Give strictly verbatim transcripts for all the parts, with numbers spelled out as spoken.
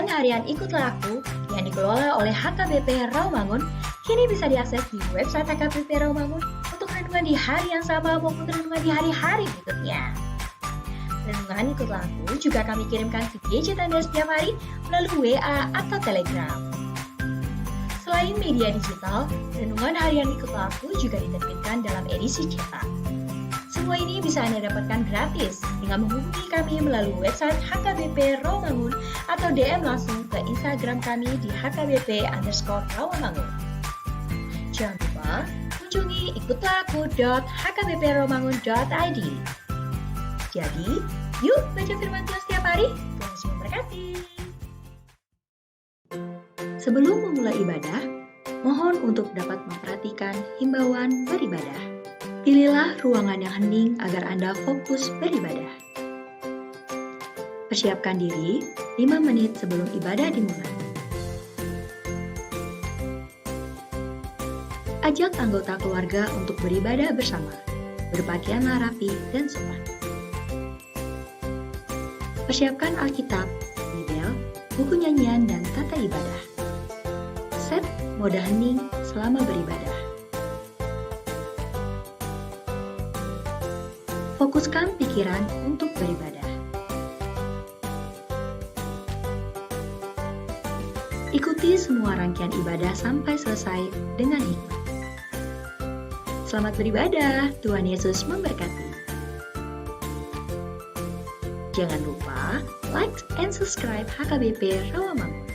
Harian Ikutlah Aku yang dikelola oleh H K B P Rawamangun kini bisa diakses di website H K B P Rawamangun untuk renungan di hari yang sama maupun renungan di hari-hari berikutnya. Renungan Ikutlah Aku juga kami kirimkan ke gadget Anda setiap hari melalui W A atau Telegram. Selain media digital, renungan harian Ikutlah Aku juga diterbitkan dalam edisi cetak. Semua ini bisa Anda dapatkan gratis dengan menghubungi kami melalui website H K B P Rawamangun atau D M langsung ke Instagram kami di H K B P underscore Rawamangun. Jangan lupa kunjungi ikutlah aku dot H K B P rawamangun dot I D. Jadi, yuk baca firman Tuhan setiap hari. Tuhan Yesus memberkati. Sebelum memulai ibadah, mohon untuk dapat memperhatikan himbauan beribadah. Pilihlah ruangan yang hening agar Anda fokus beribadah. Persiapkan diri lima menit sebelum ibadah dimulai. Ajak anggota keluarga untuk beribadah bersama. Berpakaianlah rapi dan sopan. Persiapkan Alkitab, Bibel, buku nyanyian, dan tata ibadah. Set mode hening selama beribadah. Fokuskan pikiran untuk beribadah. Ikuti semua rangkaian ibadah sampai selesai dengan hikmat. Selamat beribadah, Tuhan Yesus memberkati. Jangan lupa like and subscribe H K B P Rawamangun.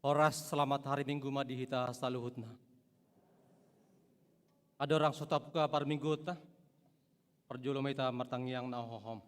Horas, selamat hari Minggu ma di hita saluhutna. Andorang so tabuka parmingguonta, parjolo ma hita martangiang na hohom.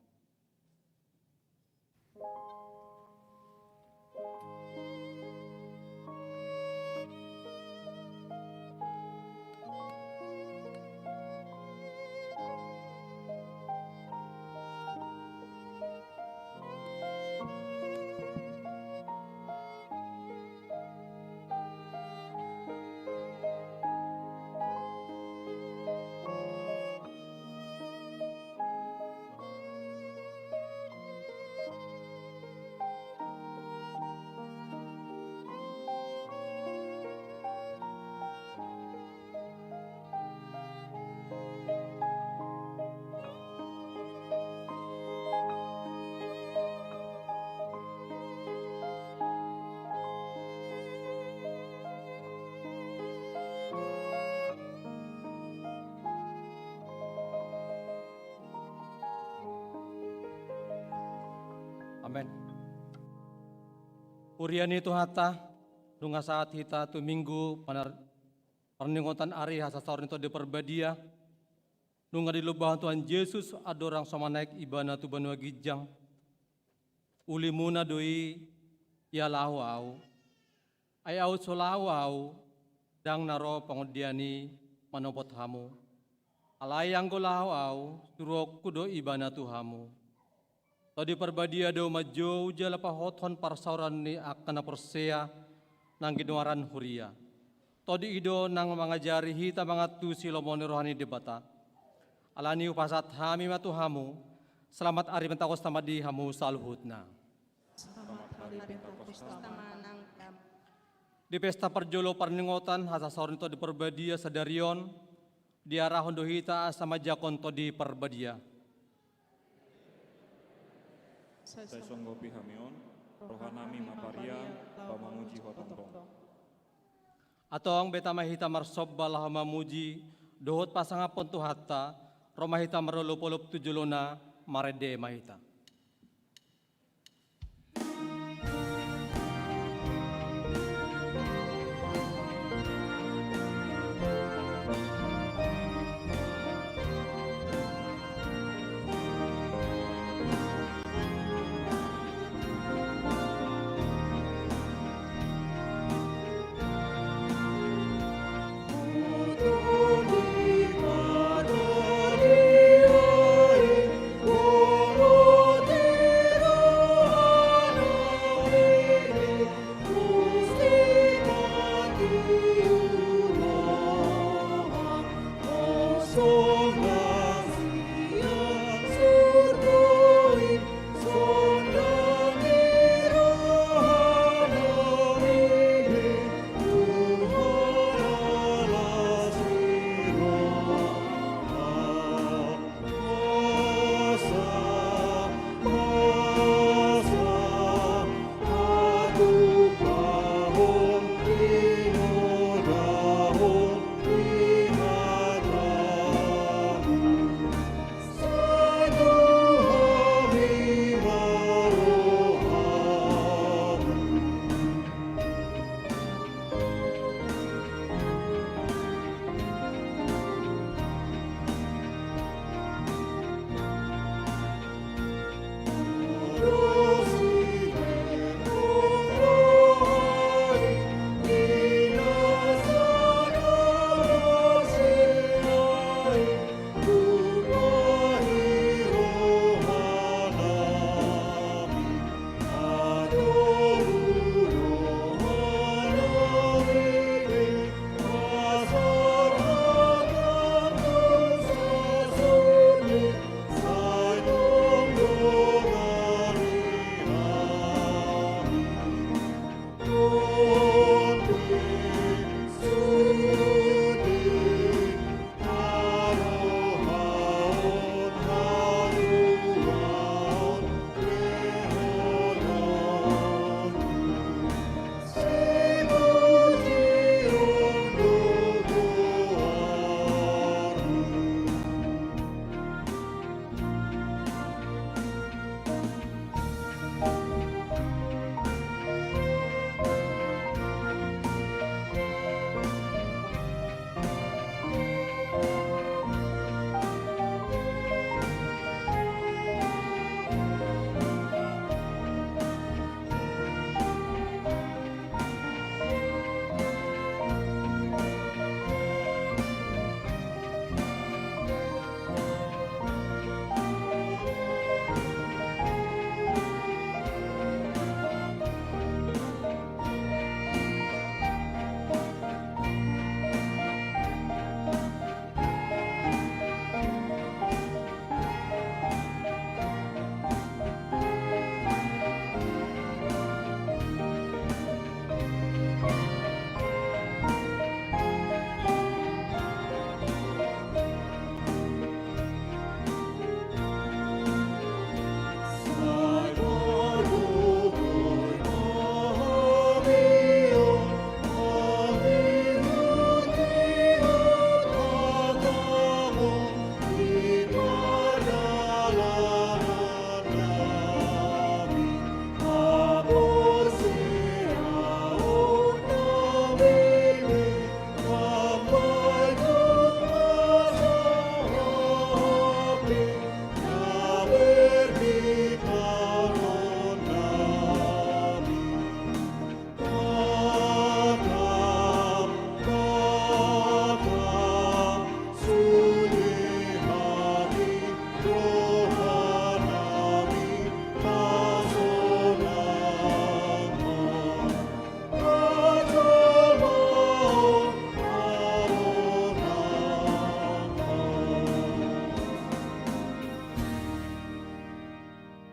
Amen. Huria ni Tuhanta, nunga sahat hita tu Minggu panar-, parningotan ari hasasaor ni Tondi Parbadia, nunga dilombahon Tuhan Jesus andorang so manaek Ibana tu banua ginjang. Ulimuna do i ia laho Ahu. Ai Ahu so laho Ahu, ndang na ro pangondian i manopot hamu. Alai anggo laho Ahu, suruonku do Ibana tu hamu. Tondi Parbadia do manjou jala pahothon parsaoran ni angka na porsea nang ginoaran huria. Tondi i do nang mangajari hita mangantusi lomo ni roha ni Debata. Alani i hupasahat hami ma tu hamu, selamat ari Pentakosta ma di hamu saluhutna. Selamat hari Pentakosta ma nang di hamu. Di pesta parjolo parningotan hasasaor ni Tondi Parbadia sadari on, diarahon do hita asa manjangkon Tondi Parbadia. Sai songgopi hami on, rohanami ma parian, laho mamuji Ho tongtong. Antong beta ma hita marsomba laho mamuji dohot pasangaphon Tuhanta, ro ma hita marolopolop tu jolona, marende ma hita.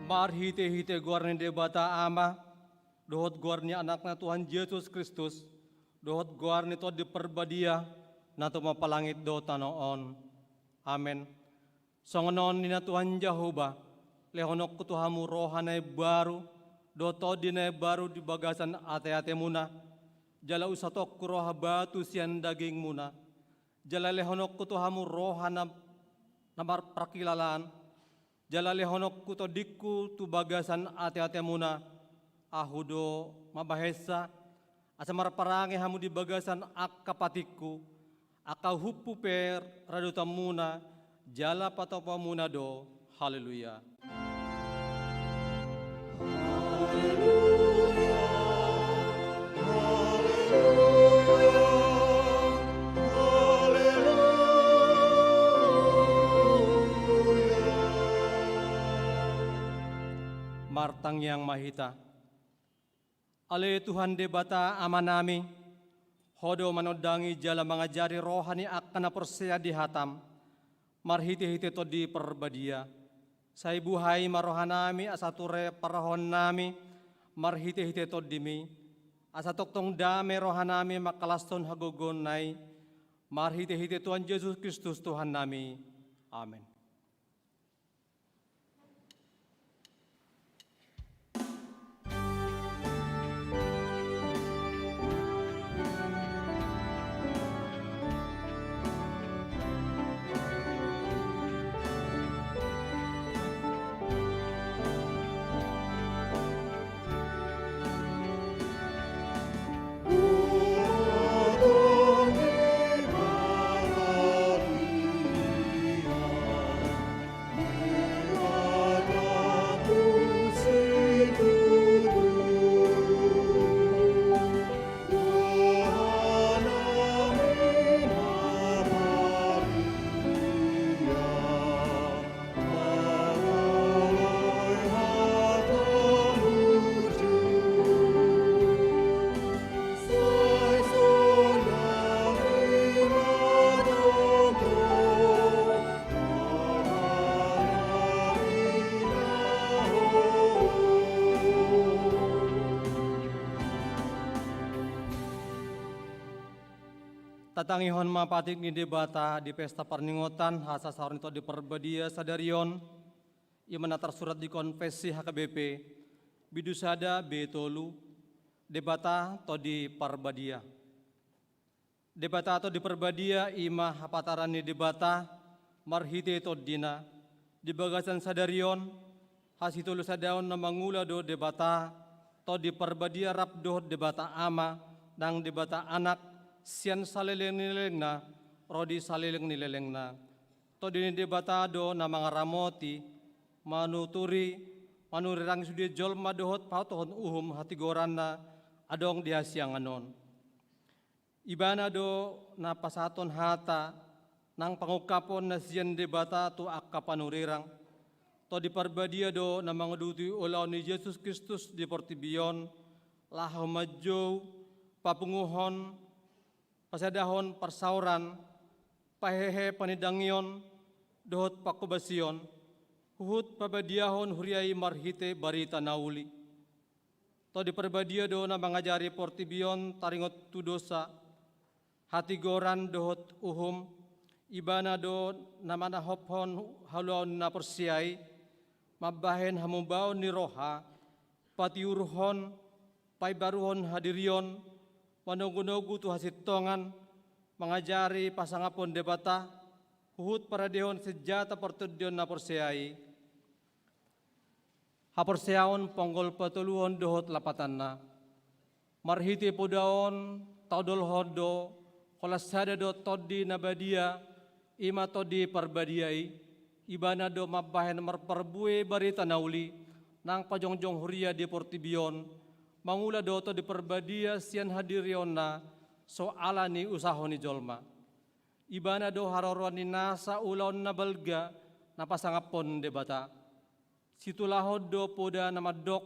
Marhitehite goar ni Debata Ama, dohot goar ni Anakna Tuhan Jesus Kristus, dohot goar ni Tondi Parbadia, na tumompa langit dohot tano on. Amen. Songon on ninna Tuhan Jahowa, lehononku tu hamu roha na imbaru, dohot tondi na imbaru di bagasan ateatemuna. Jala usatongku roha batu sian dagingmuna, jala lehononku tu hamu roha na, na marparkilalaan, jala lehononku tondingku tu bagasan ateatemuna, ahu do mambahensa, asa marparange hamu di bagasan angka patikku, angka uhumhu pe radotanmuna, jala patopamuna do. Haleluya. Martangiang ma hita. Ale Tuhan Debata Amanami, Ho do manondangi jala mangajari roha ni angka na porsea di hataM, marhitehite Tondi Parbadia. Sai buhai ma rohanami asa ture parrohaonnami marhitehite Tondimi, asa tongtong dame rohanami mangkalashon hagogoonna i, marhitehite Tuhan Jesus Kristus Tuhannami. Amen. Tatangihon ma patik ni Debata di pesta parningotan hasasaor ni Tondi Parbadia sadari on, i ma na tarsurat di Konfessi H K B P, bindu sada B tolu, Debata Tondi Parbadia. Debata Tondi Parbadia i ma hapataran ni Debata marhite Tondina, di bagasan sadari on, hasitolusadaon na mangula do Debata Tondi Parbadia rap dohot Debata Ama, nang Debata Anak, sian saleleng ni lelengna, ro di saleleng ni lelengna. Tondi ni Debata do na mangaramoti, manuturi, manurirangi sude jolma dohot pahothon uhum hatigoranna adong di hasiangan on. Ibana do na pasahathon hata nang pangungkapon na sian Debata tu angka panurirang. Tondi Parbadia do na manguduti ulaon ni Jesus Kristus di portibi on, laho manjou, papunguhon, pasadahon parsaoran, pahehe panindangion, dohot panghobasion, huhut pabadiahon huria i marhite barita na uli. Tondi Parbadia do na mangajari portibi on taringot tu dosa, hatigoran dohot uhum, ibana do na manahophon haluaon na porsea i, mambahen hamubaon ni roha, patiuruhon, paimbaruhon hadirion, manogunogu tu hasintongan, mangajari pasangaphon Debata, huhut paradehon senjata partondion na porsea i. Haporseaon ponggol patoluhon dohot lapatanna. Marhite poda on taodolhon do, holan sada do Tondi na badia, i ma Tondi Parbadia i, ibana do mambahen marparbue barita na uli, nang pajongjong huria di portibi on, mangula do Tondi Parbadia sian hadirionna, so ala ni usaho ni jolma. Ibana do haroroan ni nasa ulaon na balga, na pasangaphon Debata. Situlahon do poda na mandok,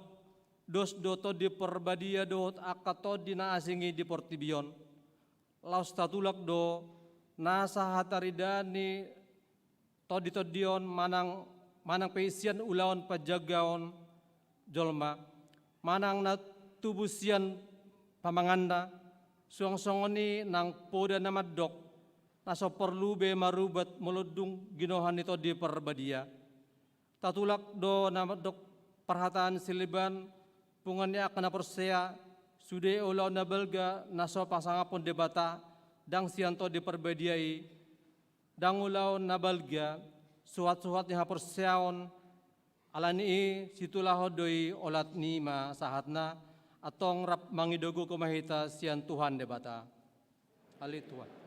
dos do Tondi Parbadia dohot angka tondi na asing i di portibi on. Laos tatulak do, nasa hataridaan ni tonditondion manang, manang pe sian ulaon panjagaon jolma, manang na tubu sian pamanganna, suang songon i nang poda na mandok, na so porlu be marubat molo dung ginohan ni Tondi Parbadia. Tatulak do na mandok parhataan sileban, punguan ni angka na porsea, Sude ulaon na balga na so pasangaphon Debata, ndang sian Tondi Parbadia i, ndang ulaon na balga, suhatsuhat ni haporseaon, ala ni i situlahon do i olat ni i ma sahatna, antong rap mangido gogo ma hita sian Tuhan Debata. Ale Tuhan.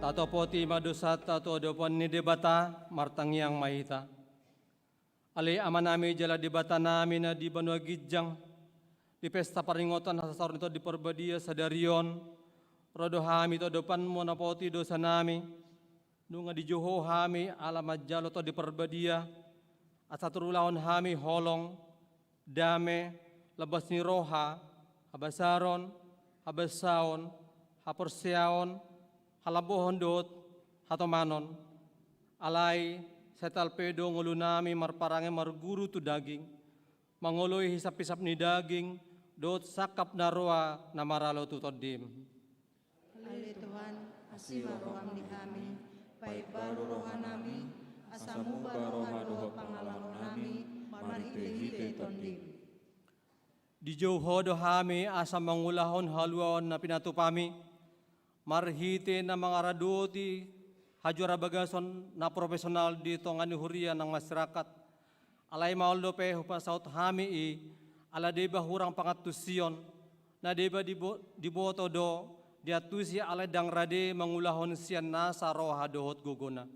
Tatopoti ma dosanta tu adopan ni Debata, martangiang ma hita. Ale Amanami jala Debatanami na di banua ginjang, di pesta paringotan hasasauron ni Tondi Parbadia sadari on, ro do hami tu adopanMu manopoti dosanami, nunga dijou Ho hami ala manjalo Tondi Parbadia, asa tarulahon hami holong, dame, lambas ni roha, habasaron, habasaon, haporseaon, halambohon dohot hatomanon. Alai sai talpe do ngolunami marparange marguru tu daging, mangoloi hisaphisap ni daging dohot sangkap na roa na maralo tu TondiM. Ale Tuhan, asi ma rohaM di hami, paimbaru rohanami, asa muba roha dohot pangalahonami marhitehite TondiM. Dijou Ho do hami asa mangulahon haluaon na pinatupaMi, marhite na mangaradoti hajuara bagason na profesional di tonga ni huria nang masyarakat. Alai maol dope hupasaut hami i, ala deba hurang pangantusion, na deba dibo-, diboto do diantusi alai ndang rade mangulahon sian nasa roha dohot gogona.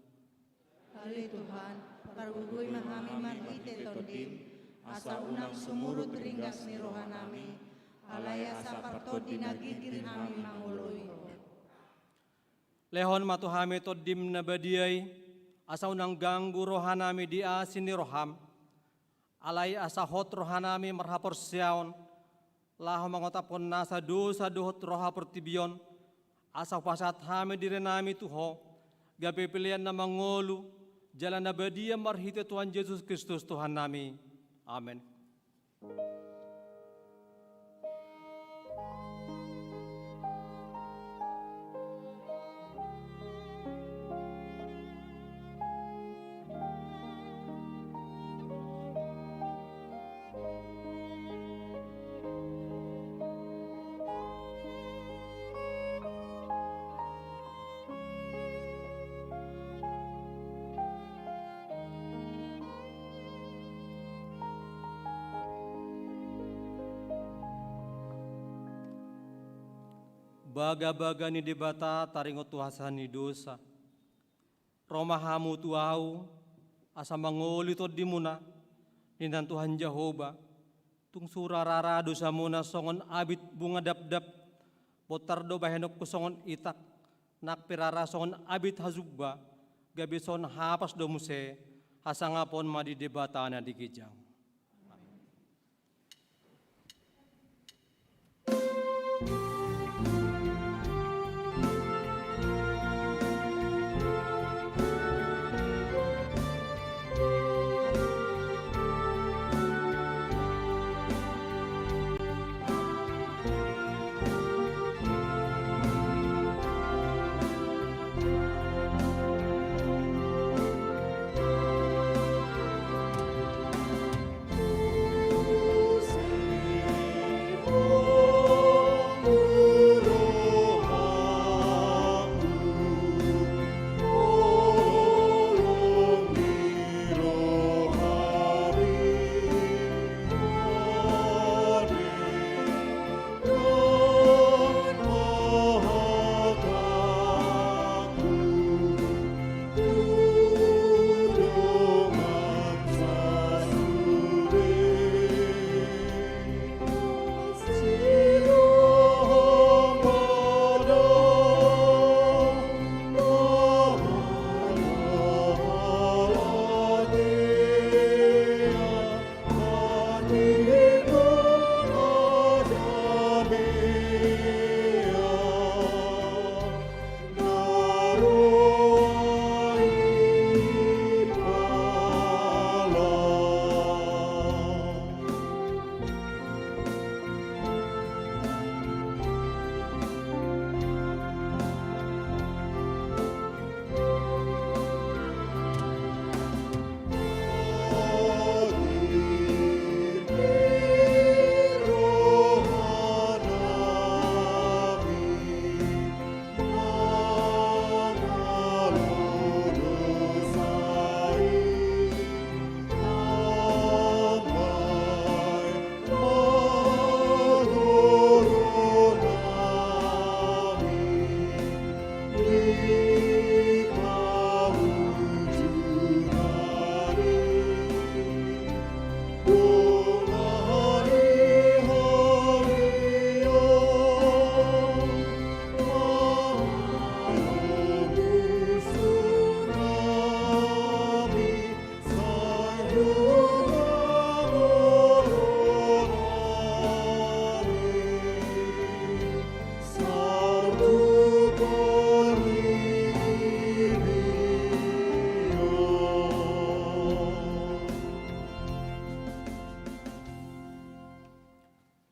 Ale Tuhan, pargogoi ma hami marhite TondiM, asa unang sumurut ringgas ni rohanami, alai asa partondi na girgir hami mangoloi Ho. Lehon ma tu hami TondiM na badia i, asa unang ganggu rohanami di asi ni rohaM. Alai asa hot rohanami marhaporseaon, laho mangotaphon nasa dosa dohot roha portibi on, asa hupasahat hami dirinami tu Ho, gabe pelean na mangolu, jala na badia marhite Tuhan Jesus Kristus Tuhannami. Amen. Bagabaga ni Debata taringot tu hasesaan ni dosa. Ro ma hamu tu Ahu, asa mangoli tondimuna, ninna Tuhan Jahowa. Tung sura rara dosamuna songon abit bunga dapdap, bontar do bahenonku songon itak, nang pe rara songon abit hajumba, gabe songon hapas do muse hasangapon ma di Debata na di ginjang.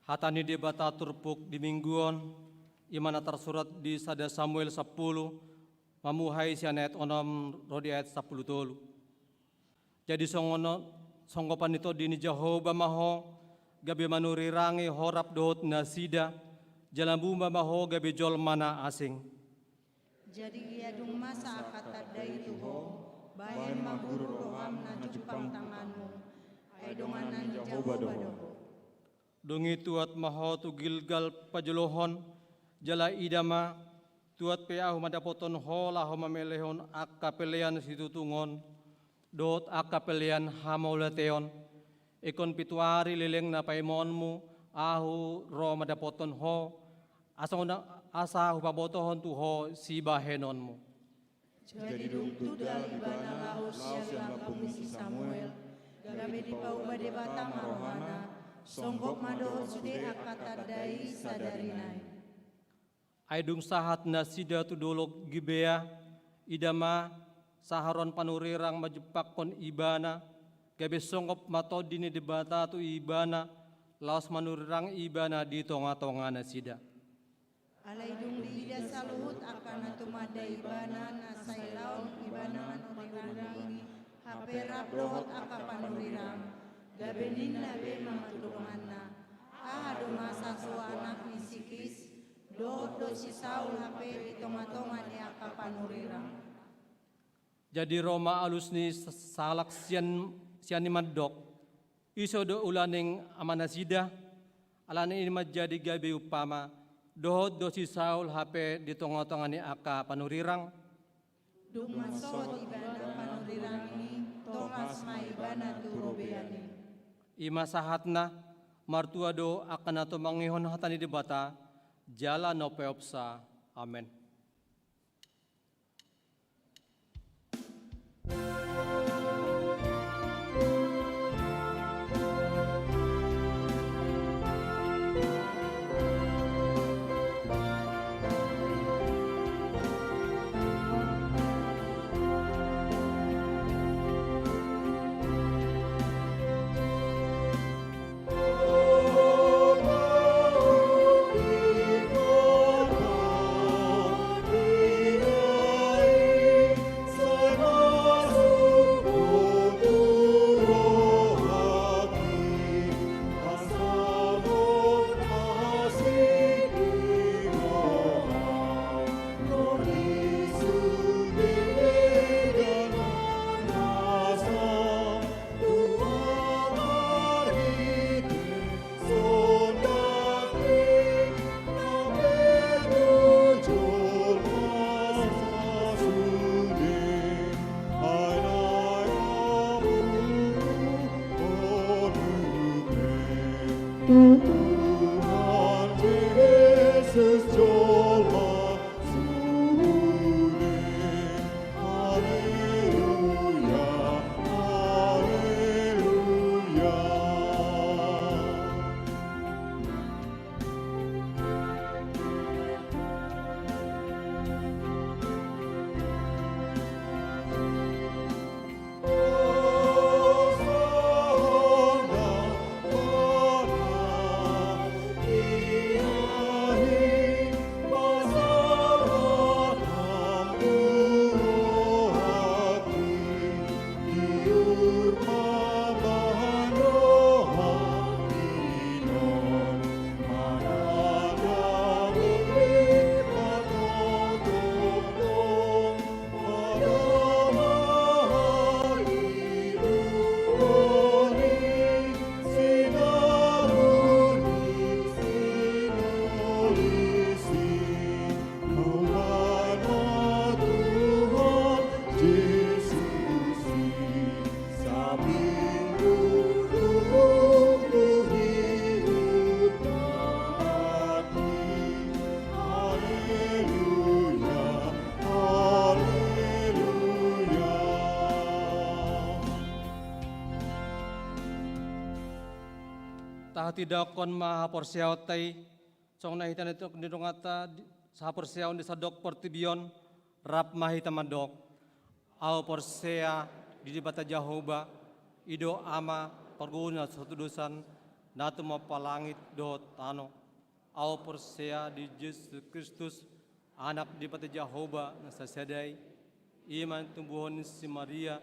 Hata ni Debata turpuk di minggu on, i ma na tarsurat di sada Samuel sampulu, mamuhai sian ayat onom ro di ayat sampulu tolu. Jadi songon on, songgopan ni tondi ni Jahowa ma ho, gabe manurirangi ho rap dohot nasida, jala muba ma ho gabe jolma na asing. Jadi ia dung masa angka tanda i tu ho, bahen ma guru roham na jumpang tanganmu, ai donganan ni Jahowa do ho. Dung i tuat ma ho tu Gilgal pajolohon, jala ida ma, tuat pe ahu mandapothon ho laho mamelehon angka pelean situtungon, dohot angka pelean hamauliateon, ingkon pitu ari leleng na paimoonmu ahu ro mandapothon ho, asa, asa hupabotohon tu ho sibahenonmu. Jadi dung tudal ibana laho sian lambung ni si Samuel, gabe dipauba Debata ma rohana, songgop ma dohot sude angka tanda i sadari nai. Ai dung sahat nasida tu dolok Gibea, ida ma, saharoan panurirang manjumpangkon ibana, gabe songgop ma tondi ni Debata tu ibana, laos manurirang ibana di tongatonga nasida. Alai dung diida saluhut angka na tumanda ibana na sai laon ibana manurirangi, hape rap dohot angka panurirang, gabe ninna be ma tu donganna: Aha do masa so anak ni si Kis, dohot do si Saul hape di tongatonga ni angka panurirang? Jadi ro ma alus ni salak sian, sian i mandok: Ise do ulaning amanasida? Alani i manjadi gabe umpama, dohot do si Saul hape di tongatonga ni angka panurirang. Dung mansohot ibana panurirang i, tolhas ma ibana tu robean i. I ma sahatna, martua do angka na tumangihon hata ni Debata, jala na umpeopsa. Amen. Tahatindangkon ma haporseaonta i, songon na hita nidok ni donganta di, sahaporseaon di sandok portibi on, rap ma hita mandok: Ahu porsea di Debata Jahowa, i do Ama, parguru na so tudosan, na tumompa langit dohot tano. Ahu porsea di Jesus Kristus, Anak ni Debata Jahowa na sasada i, i ma na tinumbuhon ni si Maria,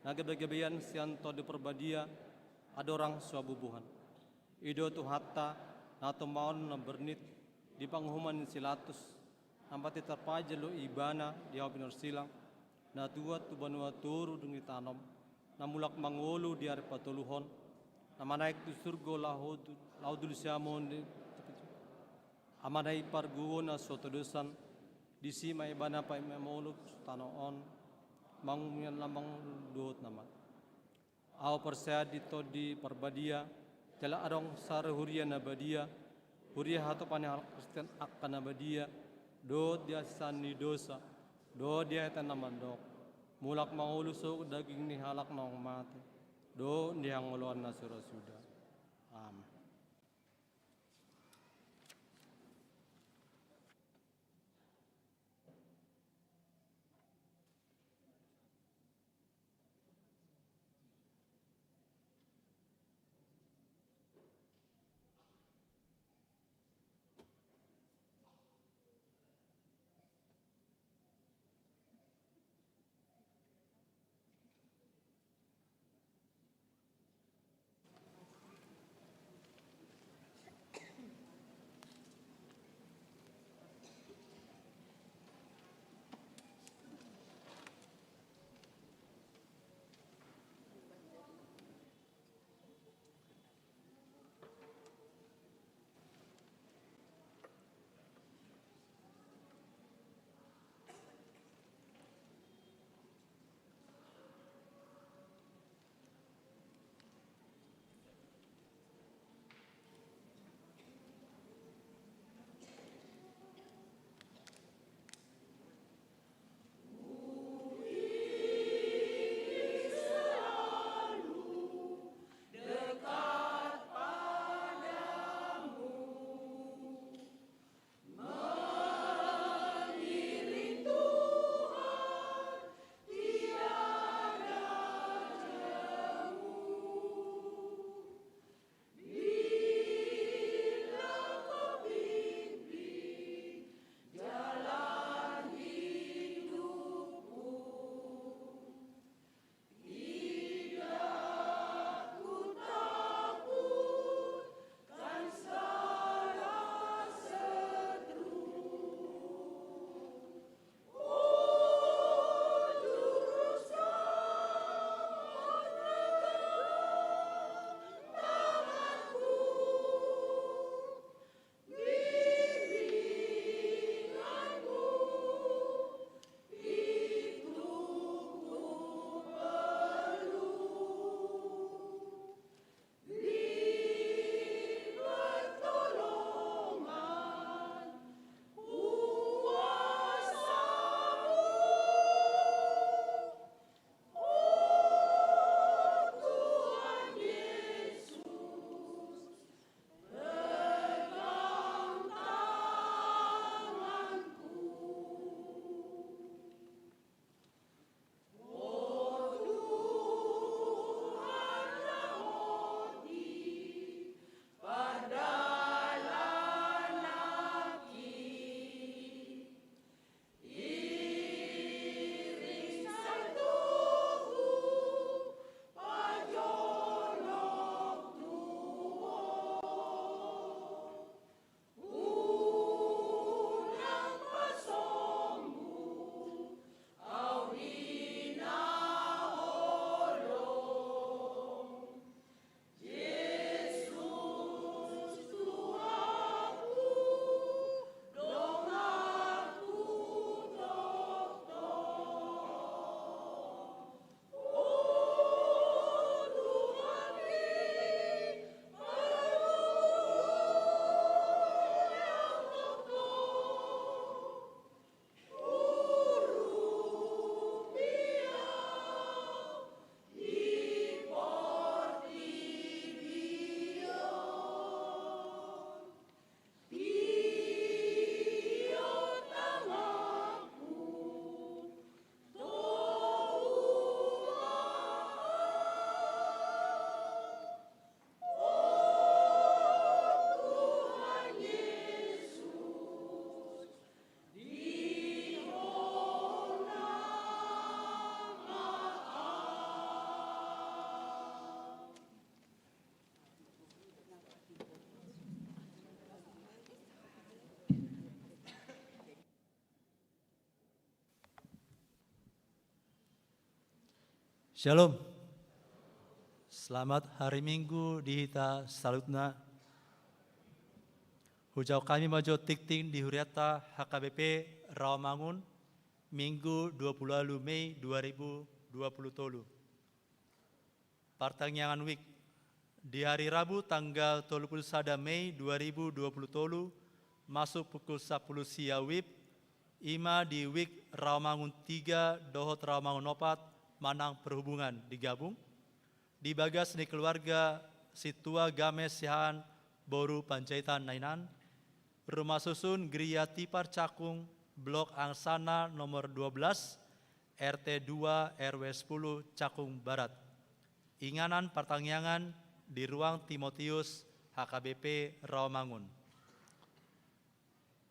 na gabe-gabean sian Tondi Parbadia, andorang so habubuhan. I do Tuhanta, na tumaon na bernit di panguhuman ni si Pilatus, na mate tarpajal do Ibana di ahu pinorsilang, na tuat tu banua toru dung ditanom, na mulak mangolu di ari patoluhon, na manaek tu surgo laho tu, laho tu siamun ni Amana i parguo na so todosan, disi ma Ibana paima mangolu tu tano on, manguhumi na mangolu dohot na mate. Ahu porsea di Tondi Parbadia, jala adong sada huria na badia, huria hatopan ni halak Kristen angka na badia, dohot di hasesaan ni dosa, dohot di hata na mandok, mulak mangolu sogot daging ni halak naung mate, dohot di hangoluan na so ra suda. Amen. Shalom. Selamat hari Minggu di hita saluhutna. Hujalo hami ma jo tingting di hurianta H K B P Rawamangun, Minggu dua puluh ualu Mei dua ribu dua puluh tolu. Partangiangan wijk. Di hari Rabu tanggal tolu puluh sada Mei dua ribu dua puluh tolu, masuk pukul sapuluh sia wib, ima di wijk Rawamangun tiga dohot Rawamangun opat manang perhubungan digabung, di bagas ni keluarga Sintua Games Siahaan boru Panjaitan Nainan, rumah susun Gereja Tipar Cakung, blok Angsana nomor dua belas, R T dua, R W sepuluh, Cakung Barat. Inganan partangiangan di ruang Timotius, H K B P Rawamangun.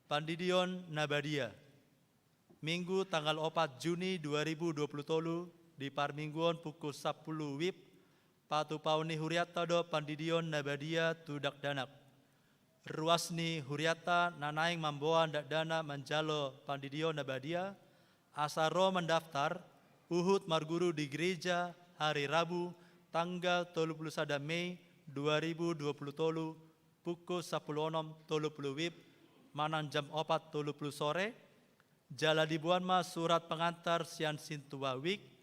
Pandidion na badia. Minggu tanggal opat Juni dua ribu dua puluh tolu, di parmingguon pukul sapuluh wib, patupaon ni hurianta do pandidion na badia tu dakdanak. Ruas ni hurianta na naeng mamboan dakdanak manjalo pandidion na badia, asa ro mandaftar, huhut marguru di gereja hari Rabu tanggal tolu puluh sada Mei dua ribu dua puluh tolu, pukul sapuluh onom tolu puluh wib manang jam opat tolu puluh sore, jala diboan ma surat pengantar sian sintua wijk,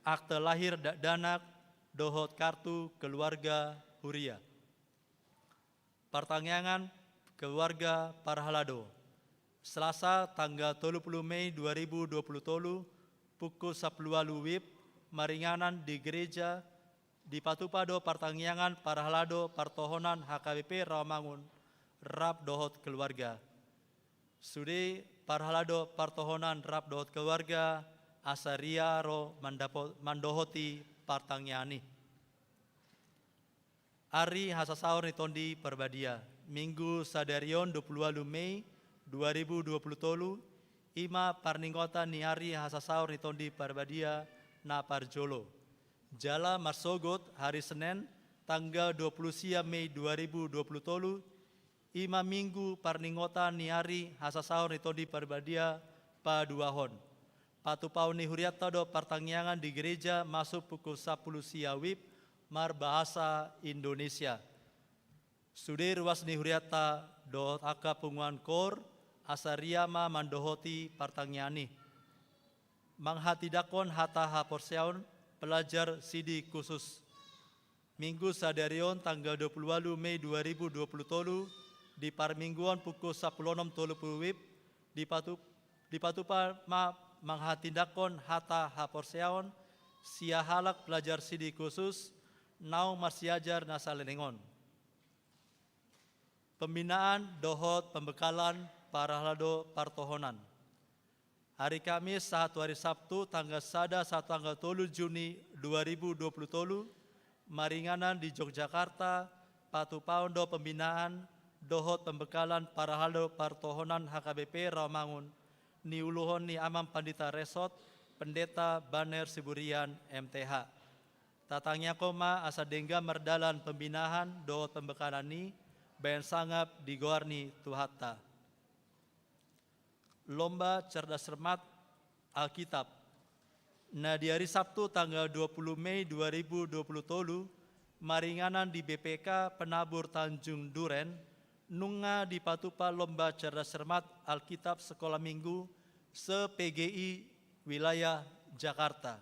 akte lahir dakdanak, dohot kartu keluarga huria. Partangiangan keluarga parhalado. Selasa tanggal tolu puluh Mei dua ribu dua puluh tolu, pukul sapuluh ualu wib, maringanan di gereja, dipatupa do partangiangan parhalado partohonan H K B P Rawamangun rap dohot keluarga. Sude parhalado partohonan rap dohot keluarga, asa ro mandapo-, mandohoti partangiangan i. Ari hasasaor ni Tondi Parbadia. Minggu sadari on dua puluh ualu Mei dua ribu dua puluh tolu, ima parningotan ni ari hasasaor ni Tondi Parbadia na parjolo. Jala marsogot hari Senen tanggal dua puluh sia Mei dua ribu dua puluh tolu, ima Minggu parningotan ni ari hasasaor ni Tondi Parbadia paduahon. Patupaon ni hurianta do partangiangan di gereja masuk pukul sapuluh sia wib marbahasa Indonesia. Sude ruas ni hurianta dohot angka punguan koor, asa ro ma mandohoti partangiangan i. Manghatindanghon hata haporseaon, pelajar sidi khusus. Minggu sadari on tanggal dua puluh ualu Mei dua ribu dua puluh tolu, di parmingguon pukul sapuluh onom tolu puluh wib, dipatu-, dipatupa ma manghatindanghon hata haporseaon sian halak pelajar sidi khusus naung marsiajar na saleleng on. Pembinaan dohot pembekalan parhalado partohonan. Hari Kamis sahat tu hari Sabtu tanggal sada sahat tu tanggal tolu Juni dua ribu dua puluh tolu, maringanan di Yogyakarta, patupaon do pembinaan dohot pembekalan parhalado partohonan H K B P Rawamangun, niuluhon ni Amang Pandita Resort, Pendeta Banner Siburian, M T H. Tatangiangkon ma asa denggan mardalan pembinaan dohot pembekalan i, bahen sangap di goar ni Tuhanta. Lomba Cerdas Cermat Alkitab. Na di hari Sabtu tanggal dua puluh Mei dua ribu dua puluh tolu, maringanan di B P K Penabur Tanjung Duren, nunga dipatupa lomba Cerdas Cermat Alkitab Sekolah Minggu se-P G I wilayah Jakarta.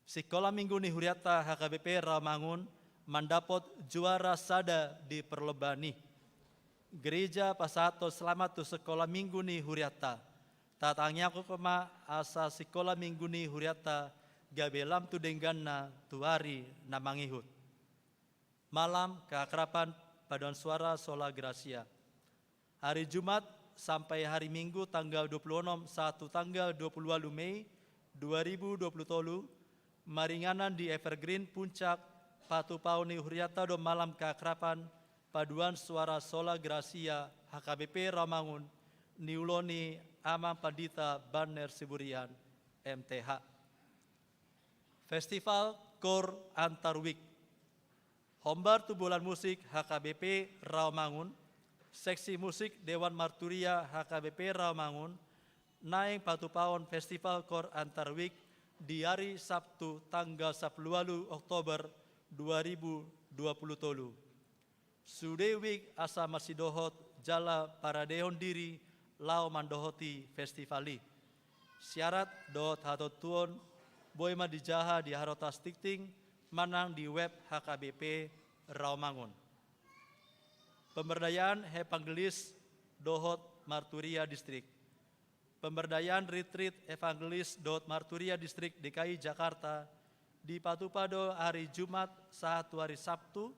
Sikola Minggu ni hurianta H K B P Rawamangun mandapot juara sada di perlombaan i. Gereja pasahathon selamat tu sikola Minggu ni hurianta. Tatangiangkon ma asa sikola Minggu ni hurianta gabe lam tu dengganna tu ari na mangihut. Malam keakraban paduan suara sola gratia. Hari Jumat sampai hari Minggu tanggal dua puluh onom sahat tu tanggal dua puluh ualu Mei dua ribu dua puluh tolu, maringanan di Evergreen Puncak, patupaon ni hurianta do malam keakraban paduan suara sola gratia H K B P Rawamangun, niulon ni Amang Pandita Banner Siburian, M T H. Festival Koor Antar Wijk. Hombar tu Bulan Musik H K B P Rawamangun, Seksi Musik Dewan Marturia H K B P Rawamangun, naeng patupaon Festival Koor Antar Wijk di ari Sabtu tanggal sampulu ualu Oktober dua ribu dua pulu tolu. Sude wijk asa masidohot jala paradehon diri laho mandohoti festival i. Syarat dohot hatontuon boi ma dijaha di Harhotas Tingting manang di web H K B P Rawamangun. Pemberdayaan Evangelis dohot Marturia Distrik. Pemberdayaan Retreat Evangelis dohot Marturia Distrik D K I Jakarta dipatupa do ari Jumat sahat tu ari Sabtu,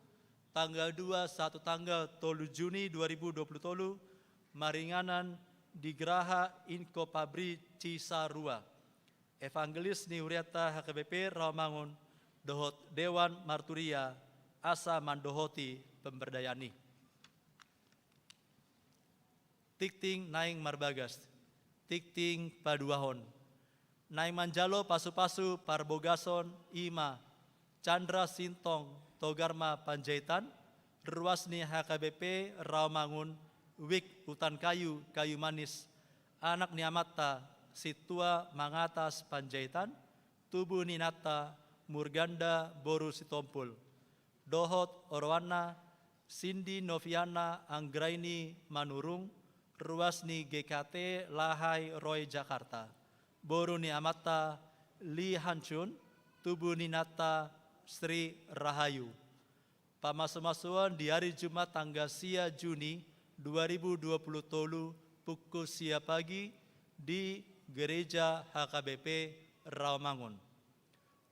tanggal dua sahat tu tanggal tolu Juni dua ribu dua pulu tolu, maringanan di Graha Inko Pabrik Cisarua. Evangelis ni hurianta H K B P Rawamangun dohot Dewan Marturia asa mandohoti pemberdayaan i. Tingting naeng marbagas, tingting paduahon. Naeng manjalo pasupasu parbogason i ma Chandra Sintong Togarma Panjaitan, ruas ni H K B P Rawamangun, wijk Hutan Kayu Kayu Manis, anak ni amanta Sintua Mangatas Panjaitan, tubu ni inanta Murganda boru Sitompul, dohot oroanna Sindi Noviana Anggraini Manurung, ruas ni G K T Lahai Roe Jakarta, boru ni amanta Li Hanchun, tubu ni inanta Sri Rahayu. Pamasumasuon di ari Jumat tanggal sia Juni dua ribu dua pulu tolu pukul sia pagi di Gereja H K B P Rawamangun.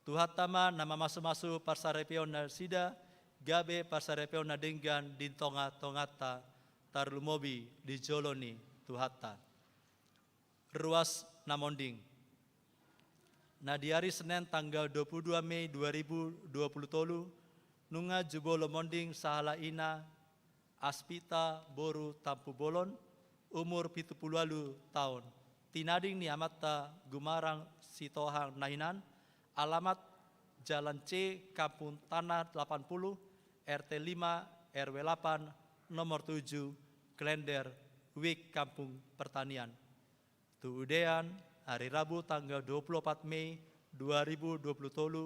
Tuhanta ma na mamasumasu parsaripeon nasida, gabe parsaripeon na denggan di tongatonganta, tarlumobi di jolo ni Tuhanta. Ruas na monding. Na di ari Senen tanggal dua pulu dua Mei dua ribu dua pulu tolu, nunga jumolo monding sahala ina Aspita boru Tampubolon, umur pitu pulu ualu taon. Tinading ni amanta Gumarang Sitohang na hinan, alamat Jalan C, Kampung Tanah delapan puluh, R T lima, R W delapan, nomor tujuh, Klender, wijk Kampung Pertanian. Tu udean, ari Rabu tanggal dua pulu opat Mei dua ribu dua pulu tolu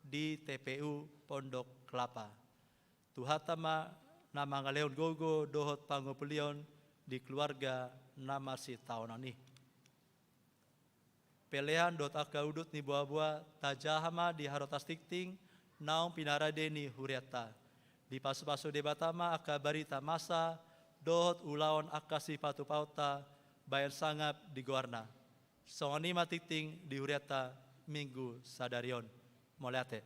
di T P U Pondok Kelapa. Tuhanta ma na mangalehon gogo dohot pangupulion di keluarga na masitaonon i. Pelean dohot angka udut ni boaboa tajaha ma di Harhotas Tingting naung pinarade ni hurianta. Dipasupasu Debata ma angka barita masa dohot ulaon angka sipatupaonta bahen sangap di goarna. Songon i ma tingting di hurianta Minggu sadari on. Mauliate.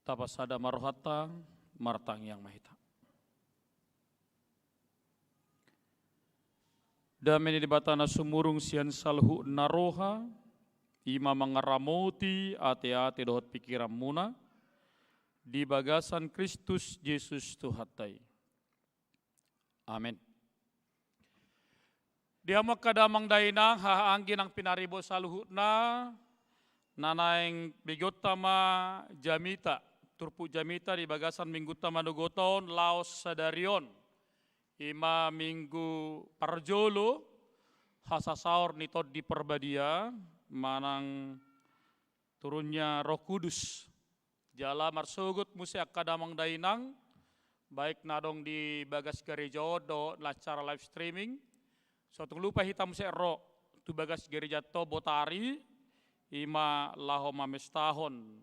Tapasada ma rohanta, martangiang ma hita. Dame ni Debata na sumurung sian saluhutna roha, i ma mangaramoti ateate dohot pingkiranmuna, di bagasan Kristus Jesus Tuhanta i. Amen. Di hamu angka damang dainang, haha anggi nang pinaribot saluhutna, na naeng begeonta ma jamita, turpuk jamita di bagasan minggunta manogot on laos sadari on. I ma minggu parjolo hasasaor ni Tondi Parbadia manang turunnya Roh Kudus. Jala marsogot muse angka damang dainang, baik na adong di bagas gareja on dohot na acara live streaming. So tung lupa hita muse ro tu bagas gareja on Botari, i ma laho mamestahon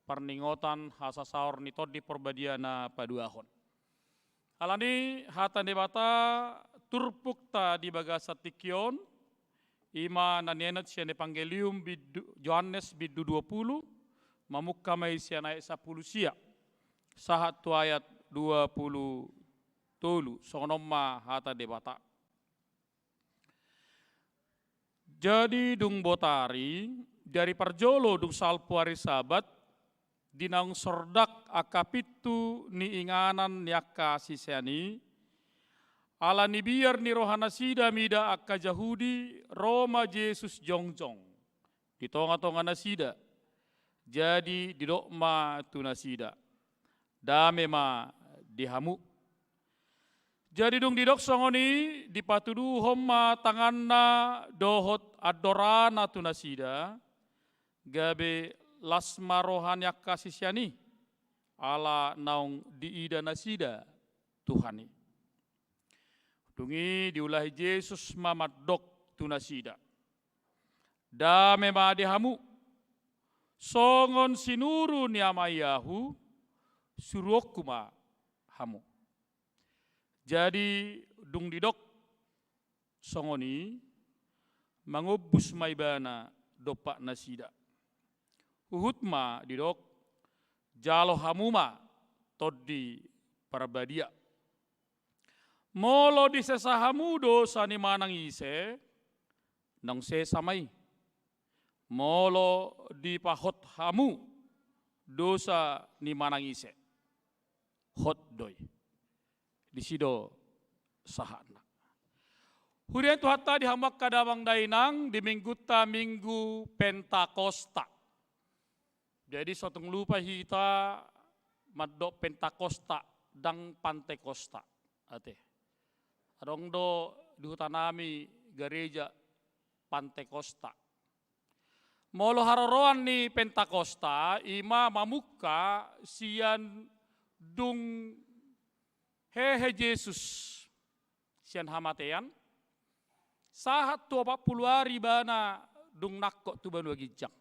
parningotan hasasaor ni Tondi Parbadia na paduahon. Alani hata ni Debata turpukta di bagasan tingki on, i ma na niainat sian Evangelium bindu, Johannes bindu dua pulu, mamungka ma i sian ayat sampulu sia sahat tu ayat dua pulu tolu, songon on ma hata ni Debata. Jadi dung botari, di ari parjolo dung salpu ari Sabat, di naung sordak angka pintu ni inganan ni angka sisean i, ala ni biar ni rohanasida mida angka Jahudi, ro ma Jesus jongjong di tongatonganasida. Jadi didok ma tu nasida, "Dame ma di hamu." Jadi dung didok songon i, dipatuduhon ma tanganna dohot andorana tu nasida, gabe las ma roha ni angka sisean i, ala naung diida nasida Tuhan i. Dung i diulahi Jesus ma mandok tu nasida, "Dame ma di hamu. Songon sinuru ni Ama i ahu, suruonku ma hamu." Jadi dung didok songon i, mangombus ma ibana dompak nasida. Huhut ma didok, "Jalo hamu ma Tondi Parbadia. Molo disesa hamu dosa ni manang ise, naung sesa ma i. Molo dipahot hamu dosa ni manang ise, hot do i." Disi do sahatna. Huria ni Tuhanta, di hamu angka damang dainang, di minggunta minggu Pentakosta. Jadi so tung lupa hita mandok Pentakosta, ndang Pantekosta. Ate. Adong do di hutanami gareja Pantekosta. Molo haroroan ni Pentakosta, i ma mamungka sian dung hehe Jesus sian hamatean, sahat tu opat pulu ari ibana dung nangkok tu banua ginjang.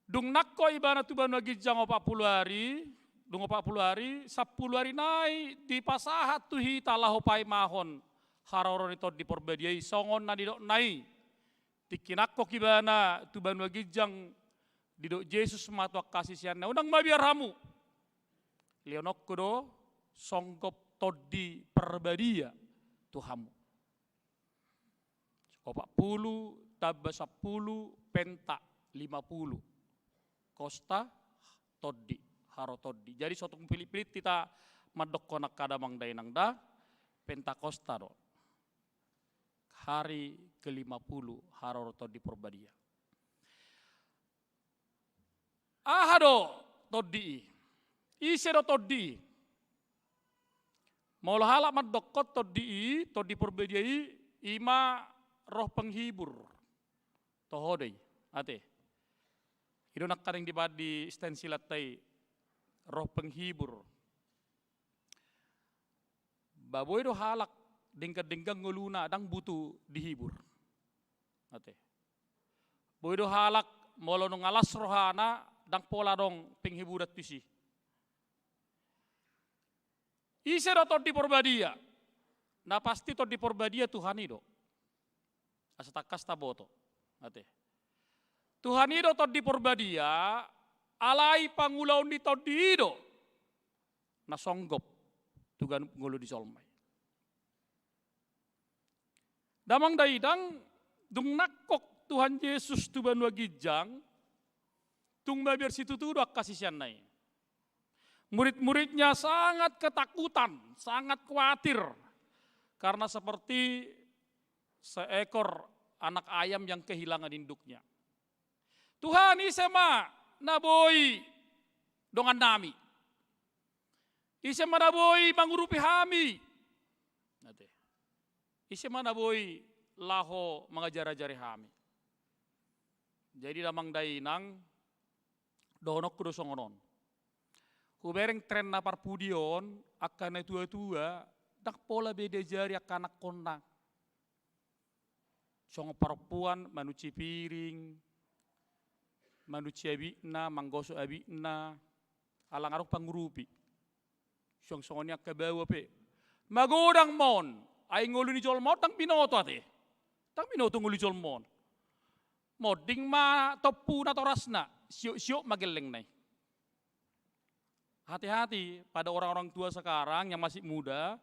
Dung nangkok ibana tu banua ginjang opat pulu ari, dung opat pulu ari, sampulu ari nai dipasahat tu hita laho paimahon haroro ni Tondi Parbadia i, songon na nidokna i. Tingki nangkok ibana tu banua ginjang, didok Jesus ma tu angka siseanna, "Unang mabiar hamu. Lehononku do songgop Tondi Parbadia tu hamu." Opat pulu tamba sampulu, penta, lima pulu. Kosta, tondi, haroro tondi. Jadi so tung pilihpilih hita mandokkon angka damang dainang da, Pentakosta do. Hari kelima pulu haroro Tondi Parbadia. Aha do tondi i? Ise do tondi i? Molo halak mandokkon tondi i, Tondi Parbadia i, i ma roh penghibur. Toho do i, ate. I do nangkaning dibaen di stensilanta i, roh penghibur. Ba boi do halak denggan-denggan ngoluna, ndang butuh dihibur. Ate. Boi do halak molo nunga las rohana, ndang pola adong penghiburan tusi. Ise do Tondi Porbadia? Na pasti Tondi Porbadia Tuhan i do. Asa tangkas taboto. Ate. Tuhan i do Tondi Porbadia, alai pangulaon ni Tondi i do na songgop tu ganup ngolu ni jolma i. Damang dainang, dung nangkok Tuhan Yesus tu banua ginjang, tung mabiar situtu do angka siseanna i. Murid-muridnya sangat ketakutan, sangat khawatir, karena seperti seekor anak ayam yang kehilangan induknya. Tuhan, ise ma na boi dongannami? Ise ma na boi mangurupi hami? Ate. Ise ma na boi laho mangajar-ajari hami? Jadi damang dainang, dohononku do songon on. Hubereng tren na parpudi on, angka na tua-tua, ndang pola be diajari angka anakkonna. Songon parompuan, manunsi piring, manunsi abitna, manggosok abitna, ala nga adong pangurupi. Suang songon i angka baoa pe. Magodang ma on, ai ngolu ni jolma on ndang binoto ate. Ndang binoto ngolu ni jolma on. Monding ma tompu natorasna, siok-siok ma gellengna i. Hati-hati pada orang-orang tua sekarang yang masih muda,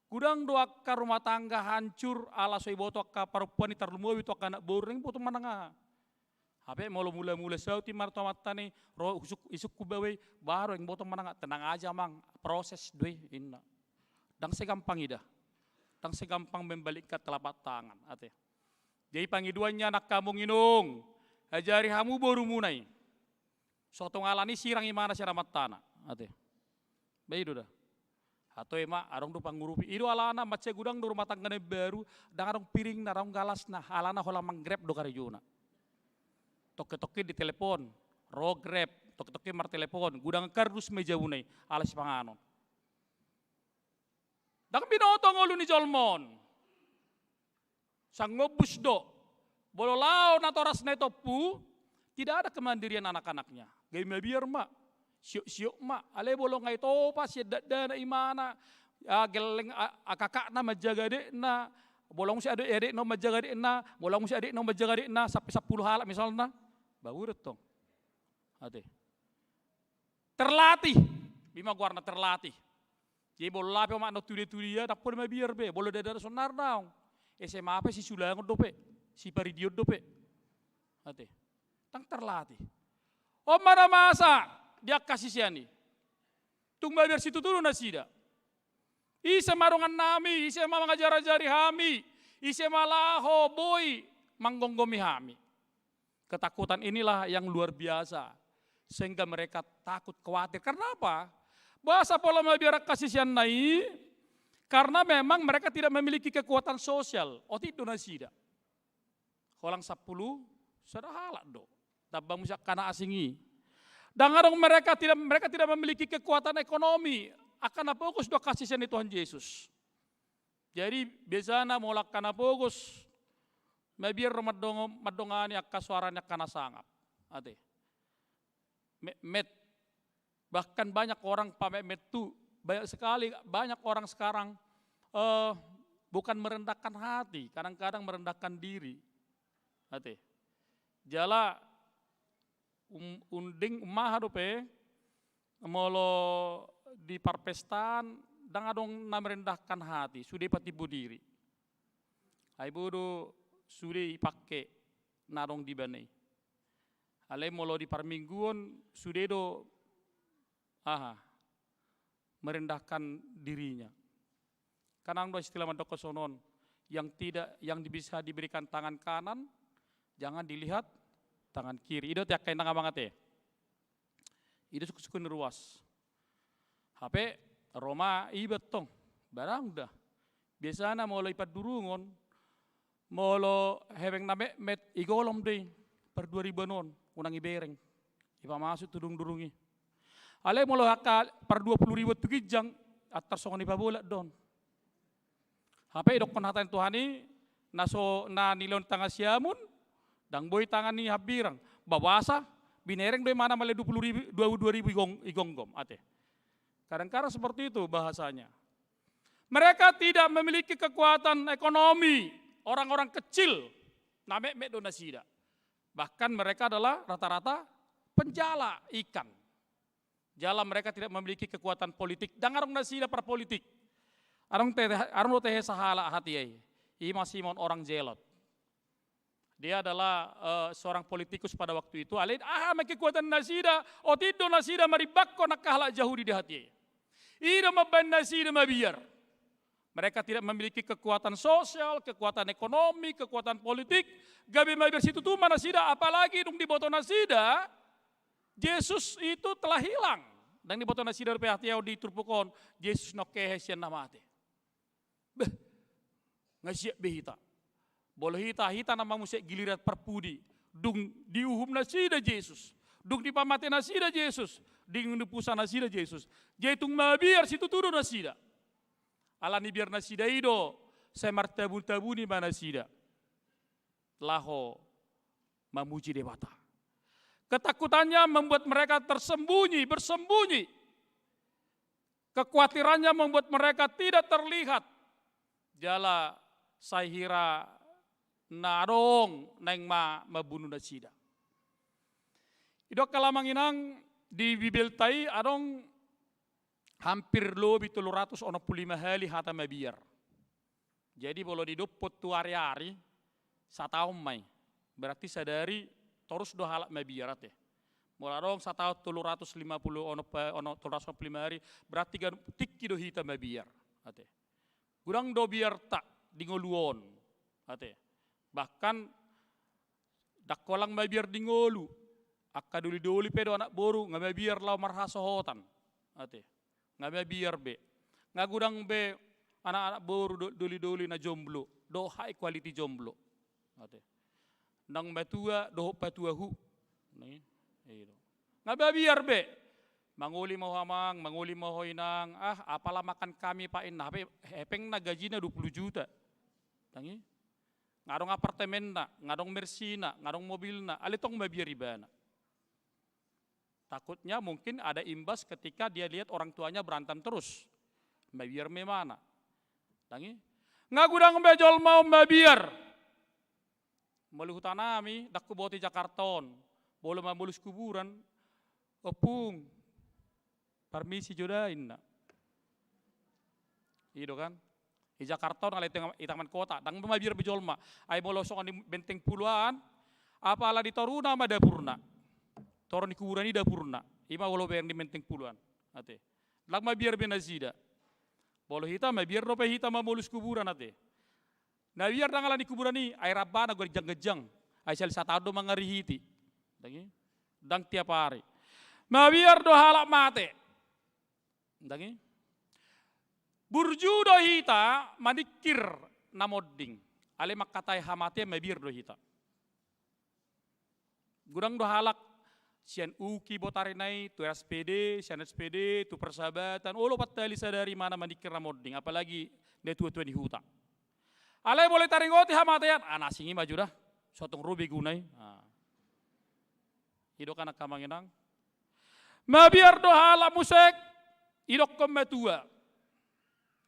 godang do angka rumah tangga hancur ala so diboto angka parompuan i, tarlumobi tu angka anak boru, ndang diboto manang aha. Hape molo mula-mula saut i martua amanta i, ro isuk, isuk hu baoa i, baru ndang diboto manang aha, tenang aja amang, proses do i, ninna. Ndang segampang i da. Ndang segampang membalikkan telapak tangan, ate. Jadi pangidoanna nang hamu inong, ajari hamu borumuna i. So tung alani sirang imana sian amantana, ate. Ba i do da. Hatoi ma, adong do pangurupi. I do alana mansai godang do rumah tangga na imbaru, ndang adong piringna, ndang adong galasna, alana holan manggrab do karejona. Tongke-tongke ditelepon, ro grab, tongke-tongke martelepon, godang kardus ma i jabuna i, ala sipanganon. Ndang binoto ngolu ni jolma on. Sangombus do. Molo laho natorasna i tompu, tidak ada kemandirian anak-anaknya. Gabe mabiar ma, siok-siok ma, alai molo nga itopa sian dakdanak imana, ah, gelleng, ah, ah, kakakna manjaga adekna, molo nga muse ade-, adekna manjaga adekna, molo nga muse adekna manjaga adekna, sampe sampulu halak misalna. Baru do tong. Ate. Terlatih. I ma goarna terlatih. Jadi molo lape omak na tudia-tudia, ndang pola mabiar be. Molo dada sonari naung S M A pe sisulangon dope, siparidion dope. Ate. Ndang terlatih. On ma na masa di angka sisean i. Tung mabiar situtu do nasida. Ise ma dongannami, ise ma mangajar-ajari hami, ise ma laho boi manggomgomi hami. Ketakutan inilah yang luar biasa, sehingga mereka takut, khawatir. Karena apa? Boasa pola mabiar angka siseanna i? Karena memang mereka tidak memiliki kekuatan sosial. Otik do nasida. Holan sampulu sada halak do. Tambah muse angka na asing i. Ndang adong mereka tidak, mereka tidak memiliki kekuatan ekonomi. Angka na pogos do angka sisean ni Tuhan Yesus. Jadi biasana molo angka na pogos, mabiar do mandong-, mandongani angka soara ni angka na sangap. Ate. Metmet. Bahkan banyak orang pametmet tu, banyak sekali, banyak orang sekarang, eh, bukan merendahkan hati, kadang-kadang merendahkan diri. Ate. Jala um-, unding, um aha dope, molo di parpestaan, ndang adong na merendahkan hati, sude patimbo diri. Ai bodo sude ipake na adong di bana i. Alai molo di parmingguon sude do aha, merendahkan dirinya. Kan adong do istilah mandok songon on, yang tidak, yang bisa diberikan tangan kanan, jangan dilihat tangan kiri. I do ate angka inang amang ate. I do sungkun-sungkun ni ruas. Hape ro ma iba tong, barang da. Biasana molo i pandurungon, molo hepeng na metmet, i golom do i, par dua ribuan on, unang ibereng. Dipamasuk tu durung-durung i. Alai molo angka par dua puluh ribu tu ginjang, antar songon i pabolak do on. Hape idokkon hata ni Tuhan i, na so na nilehon tangan siamun, ndang boi tangan ni hambirang. Ba boasa, binereng do imana male dua puluh ribu, dua, dua ribu i gong-, i gonggom, ate. Kadang-kadang seperti itu bahasanya. Mereka tidak memiliki kekuatan ekonomi, orang-orang kecil, na metmet do nasida. Bahkan mereka adalah rata-rata penjala ikan. Jala mereka tidak memiliki kekuatan politik. Ndang adong nasida parpolitik. Adong te-, adong do tehe sahalak hatiha i. I ma Simon orang Zelot. Dia adalah, eh, seorang politikus pada waktu itu. Alai aha ma kekuatan nasida, otik do nasida marimbangkon angka halak Jahudi di hatiha i. I do mambahen nasida mabiar. Mereka tidak memiliki kekuatan sosial, kekuatan ekonomi, kekuatan politik. Gabe mabiar situtu ma nasida, apalagi dung diboto nasida, Jesus itu telah hilang. Dung diboto nasida dope hatiha on di turpuk on, Jesus na kehe sian na mate. Beh, nga siap be hita. Molo hita, hita nama muse giliran parpudi. Dung diuhum nasida Jesus. Dung dipamate nasida Jesus. Dung dipusa nasida Jesus. Jadi tung mabiar situtu do nasida. Alani biar nasida i do, sai martabun-tabuni ma nasida laho mamuji Debata. Ketakutannya membuat mereka tersembunyi, bersembunyi. Kekhawatirannya membuat mereka tidak terlihat. Jala sai hira na adong naeng ma-, mambunu nasida. I do angka amang inang, di Bibelta i adong hampir lobi tolu ratus onom pulu lima hali hata mabiar. Jadi molo didophon tu ari-ari, sataon ma i. Berarti sadari torus do halak mabiar, ate. Molo adong sataon tolu ratus lima pulu onom pa-, ono, tolu ratus onom pulu lima ari, berarti gan-, tingki do hita mabiar, ate. Godang do biarta di ngolu on, ate. Bahkan ndang holan mabiar di ngolu. Angka doli-doli pe do anak boru, nga mabiar laho marhasohotan. Ate. Nga mabiar be. Nga godang be anak-anak boru do-, doli-doli na jomblo. Dohot high quality jomblo. Ate. Ndang matua, dohot patua hu. Nai, i do. Nga mabiar be. Mangoli ma ho amang, mangoli ma ho inang. Ah, apala makan kami, Pak, inna. Hape hepengna gajina dua pulu juta. Tangi. Nga adong apartemenna, nga adong mersina, nga adong mobilna, alai tong mabiar ibana. Takutnya mungkin ada imbas ketika dia lihat orang tuanya berantem terus. Mabiar ma ibana. Tangi. Nga godang be jolma on mabiar. Molo hutanami, ndang huboto i Jakarta on. Molo mamolus kuburan, ompung, parmisi jo da inna. I do kan? I Jakarta on alai teng-, i taman kota, ndang mabiar be jolma. Ai molo songon di Menteng Puluhan, apala di toruna ma dapurna. Toru ni kuburan i dapurna. I ma olo beang di Menteng Puluhan. Ate. Ndang mabiar be nasida. Molo hita, mabiar dope hita mamolus kuburan, ate. Na biar ndang alani kuburan i, ai rambana ganjang-ganjang. Ai sali sataon do mangarihiti. Ndang i? Ndang tiap ari. Mabiar do halak mate. Ndang i? Burju do hita maningkir na monding. Alai mangkatai hamatean mabiar do hita. Godang do halak sian Uki botarina i, tu R S P D, sian R S P D, tu Persahabatan, olo pattali sadari mana maningkir na monding, apalagi na tua-tua ni huta. Alai molo taringoti hamatean, ah, na asing i ma jo da, so tung ro be guna i. Ah. I do kan angka amang inang. Mabiar do halak muse, idokkon matua.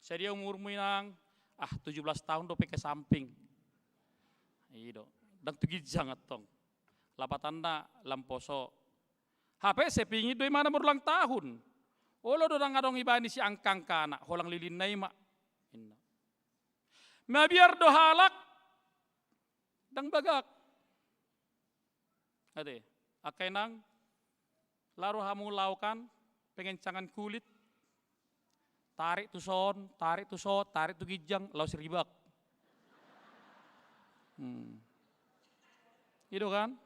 Sadia umurmu inang? Ah, tujuh belas tahun dope ke samping. I do. Ndang tu ginjang antong. Lapatanna lam poso. Hape sepingit do imana marulang tahun. Olo do ndang adong ibana i si angka-angkana, holang lilinna i ma. Inna. Mabiar do halak ndang bagak. Ate, angka inang, laho hamu laokan pengencangan kulit, tarik tu son, tarik tu son, tarik tu ginjang, laos ribak. Hmm. I do kan?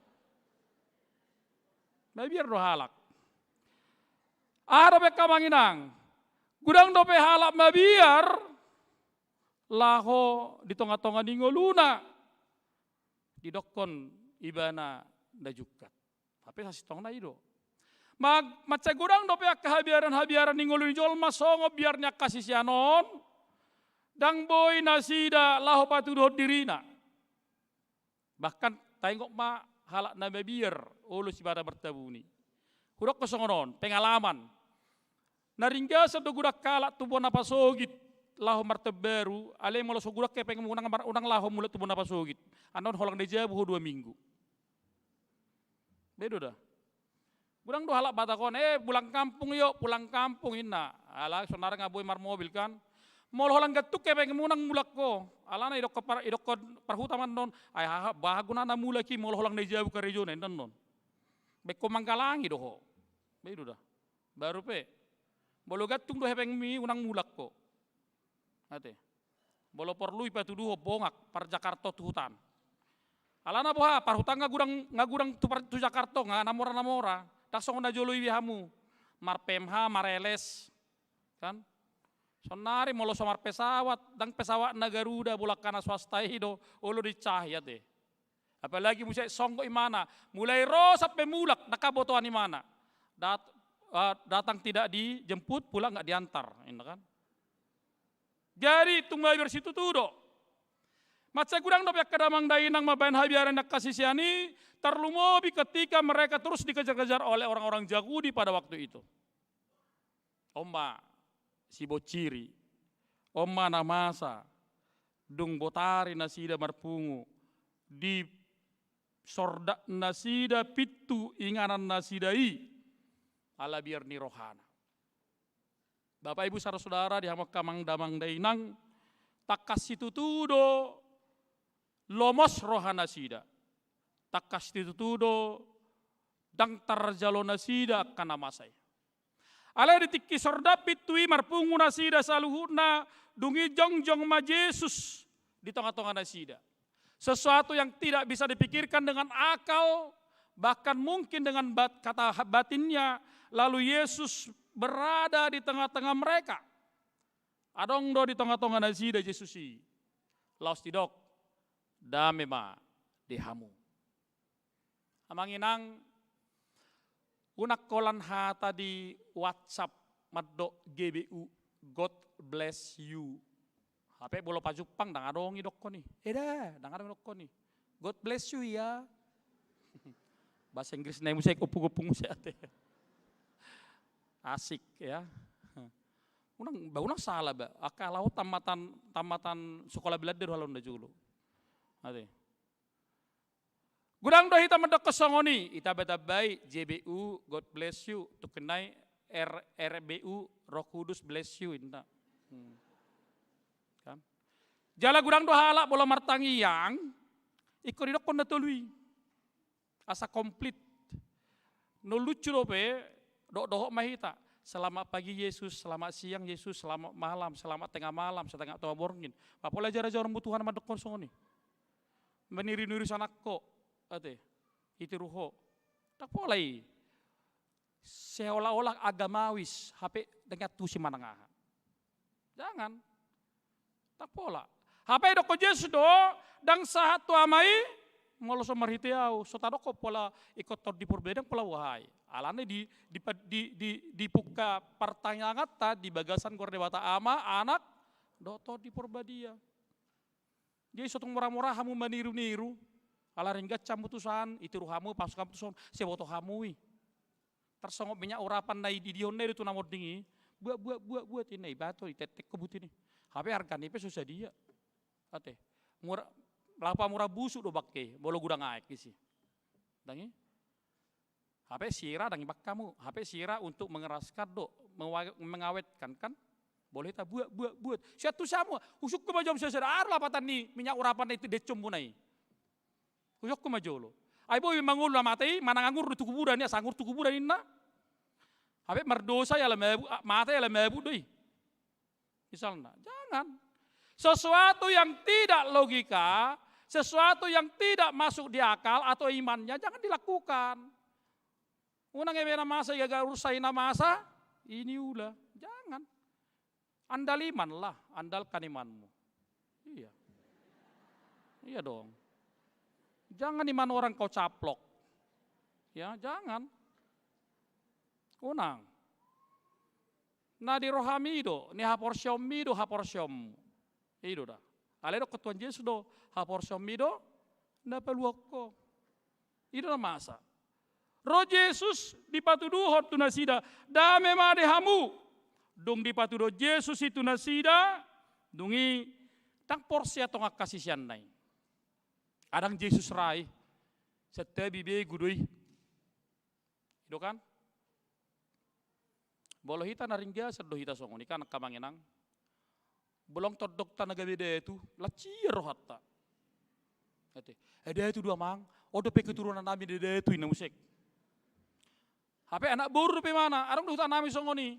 Mabiar do halak. Aha dope angka amang inang? Godang dope halak mabiar laho di tonga-tonga ni ngoluna didokkon ibana na jungkat. Hape sasintongna i do. Mag-, mansai godang dope angka habiaran-habiaran ni ngolu ni jolma songon biar ni angka sisean on, ndang boi nasida laho patuduhon dirina. Bahkan taingot ma halak na mabiar olo sibada martabuni. Hudokkon songon on, pengalaman. Na ringgasan do godang halak tu bona pasogit laho martembaru, alai molo so godang hepengmu unang mar-, unang laho mulak tu bona pasogit. Annon holan na i jabu ho dua minggu. Bedo da. Godang do halak Batak on, "Eh, pulang kampung yuk, pulang kampung," inna. Ala sonari nga boi marmobil kan. Molo holan gantung hepengmu unang mulak ho. Alana idokkon par-, idokkon parhuta ma annon, "Ai aha, boha gunana mulak i molo holan na i jabu karejona," inna annon. Baen ho manggalangi do ho. Bedo da. Baru pe. Molo gantung do hepengmi unang mulak ho. Ate. Molo porlu ipatuduhon bongak par Jakarta tu huta. Alana boha, par huta nga godang, nga godang tu par-, tu Jakarta, nga na mora, na mora. Ndang songon na jolo i be hamu. Mar-P M H, mar-L S. Kan? Sonari molo so marpesawat, ndang pesawatna Garuda, bolon angka na swasta i do, olo diinsahi ate. Apalagi muse songgop imana, mulai ro sampe mulak, ndang habotoan imana. Dat-, eh, datang tidak dijemput, pulang nggak diantar, inna kan. Jadi tung mabiar situtu do. Mansai godang dope angka damang dainang mambaen habiaran angka sisean i, tarlumobi ketika mereka terus dikejar-kejar oleh orang-orang Jahudi pada waktu itu. On ma sibonciri, on ma na masa, dung botari nasida marpungu, disordap nasida pintu inganan nasida i, ala biar ni rohana. Bapak, Ibu, saudara-saudara, di hamu angka damang dainang, tangkas situtu do lomos roha nasida. Tangkas situtu do ndang tarjalo nasida angka na masa i. Alai di tingki sordap pintu i marpungu nasida saluhutna, dung i jongjong ma Jesus di tonga-tonga nasida. Sesuatu yang tidak bisa dipikirkan dengan akal, bahkan mungkin dengan bat-, kata batinnya, lalu Yesus berada di tengah-tengah mereka. Adong do di tonga-tonga nasida Jesus i. Laos didok, "Dame ma di hamu." Amang inang, unang holan hata di WhatsApp mandok G B U, "God bless you." Hape molo pajumpang ndang adong idokkon i. Eda, ndang adong idokkon i. "God bless you ya." Bahasa Inggris na i muse, ompung-ompung muse ate. Asik ya. Unang, ba unang sala ba. Angka laho tamatan, tamatan sekolah Belanda do halak on na jolo. Ate. Godang do hita mandokkon songon i, hita baen tambai, J B U, God bless you, tung ninna i, R-, R B U, Roh Kudus bless you, inna. Hmm. Kan? Jala godang do halak molo martangiang, ingkon didokkon na tolu i. Asa komplit. Na lucu dope, do-, dohot ma hita. Selamat pagi Yesus, selamat siang Yesus, selamat malam, selamat tengah malam, setengah tengah borngin. Ba pola jara-jara mu Tuhan mandokkon songon i. Maniru-niru sanangko, ate, itiru ho. Ndang pola i. Seolah-olah agamawis, hape ndang antusi manang aha. Jangan. Ndang pola. Hape didokkon Jesus do, ndang sahat tu Ama i, molo so marhite ahu, so tadokkon pola ingkon Tondi Porbadia, ndang pola boha i. Alana di, di, di, di, dipungka partangianganta di bagasan goar ni Debata Ama, Anak, dohot Tondi Porbadia. Jadi so tung mora-mora hamu maniru-niru, ala ringgas hamu tuson, itiru hamu, pamasuk hamu tuson, sai boto hamu i. Tarsongon minyak urapan na i-, idihon na i do tu na monding i, buat, buat, buat, buat, inna i, bato, itektek ho buti ni. Hape hargana i pe so sadia. Ate. Mura, laho pamura busuk do bangke, molo godang aek disi. Ndang i. Hape sira ndang i bangkamu, hape sira untuk mengeraskan do, mewa-, mengawetkan kan. Boleh ta buat, buat, buat. Sian tu samu, husungkun ma jolo sian sada, aha do lapatan ni minyak urapan na i tu dencon muna i. Husungkun ma jolo. Ai boi mangolu na mate i, manang anggur do tu kuburan i, asa anggur tu kuburan inna. Hape mardosa i ala mabuk, a, mate i ala mabuk do i. Misalna, jangan. Sesuatu yang tidak logika, sesuatu yang tidak masuk di akal atau imannya, jangan dilakukan. Unang eme na masa i gaga urusan i na masa, i niula. Jangan. Andal imanlah, andalkan imanmu. Iya. Iya dong. Jangan iman orang kau caplok. Ya, jangan. Unang. Na di rohami do, ni haporseaonmi do haporseaonmu. I do da. Alai dokkon Tuhan Jesus do, haporseaonmi do na paluahon ho. I do na masa. Ro Jesus dipatuduhon tu nasida, dame ma di hamu. Dung dipatuduhon Jesus i tu nasida, dung i ndang porsea tongon angka siseanna i. Adong Jesus ra i, santabi begu do i. I do kan? Molo hita na ringgasan do hita songon i kan angka amang inang. Molo tondongta na gabe datu, lansia rohanta. Ate, eh, datu do amang, on dope keturunannami na datu inna muse. Hape anak boru dope ibana, adong do hutanami songon i.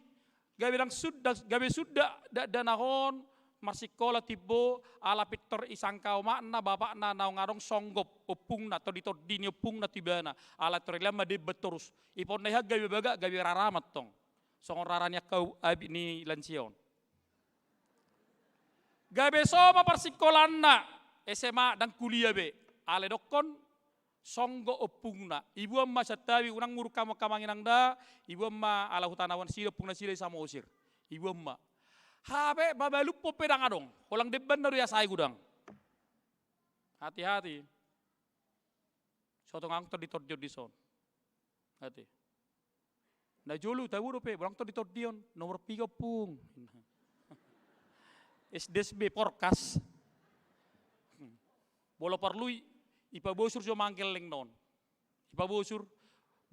Gabe ndang suda, gabe suda, da, danahon, marsikola timbo, ala pintor isangka omakna, bapakna, naung adong songgop ompungna, tondi-tondi ni ompungna tu ibana, ala tor ilean ma demban torus. Ipaonnai hak gabe bagak, gabe rara ma antong. Songon rara ni angka u-, abit ni lansia on. Gabe so ma parsikolaanna, S M A ndang kuliah be. Alai dokkon, songgop ompungna. Iboan ma santabi, unang muruk hamu angka amang inang da, iboan ma ala hutanaon nasida ompung nasida i Samosir. Iboan ma. Hape mabalumpon pe ndang adong. Holan dembanna do iasai godang. Hati-hati. So tung adong tondi-tondi on dison. Ate. Na jolo tabo dope, molo ndang tondi-tondi on, nomor piga ompung. S D S B porkas. Molo parlu i, ipabosur jo ma gellengna on. Ipabosur,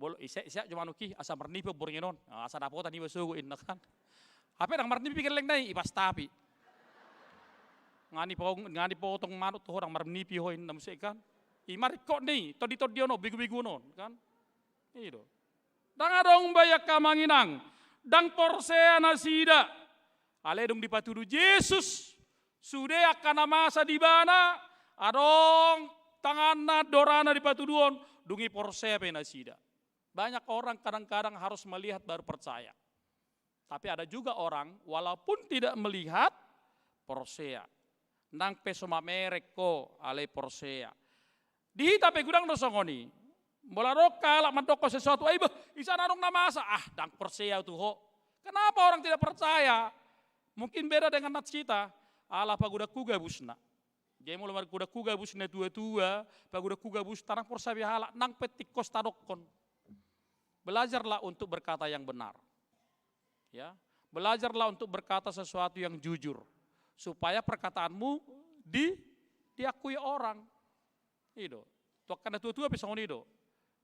molo ise, ise jo manuk i, asa marnipi borngin on. Ah, asa dapotan iba sogo inna kan. Hape ndang marnipi gellengna i, ipastapi. Nga ni po-, nga ni potong manuk tu ho ndang marnipi ho inna muse kan. I ma ringkot ni, tondi-tondi on, begu-begu on kan. I do. Ndang adong be angka amang inang, ndang porsea nasida. Alai dung dipatudu Jesus, sude angka na masa di ibana, adong tanganna, andorana dipatuduhon, dung i porsea pe nasida. Banyak orang kadang-kadang harus melihat baru percaya. Tapi ada juga orang, walaupun tidak melihat, porsea. Nang pe so mamereng ho, alai porsea. Di hita pe godang do songon i. Molo adong halak mandokkon sesuatu, "Ai bah, i sana adong na masa." Ah, ndang porsea tu ho. Kenapa orang tidak percaya? Mungkin beda dengan nats hita. Ala pagodangku gabusna. Jadi molo margodangku gabus na tua-tua, pagodangku gabus, ndang porsea be halak, nang pe tingkos tadokkon. Belajarlah untuk berkata yang benar. Ya, belajarlah untuk berkata sesuatu yang jujur, supaya perkataanmu di-, diakui orang. I do. Tu angka na tua-tua pe songon i do.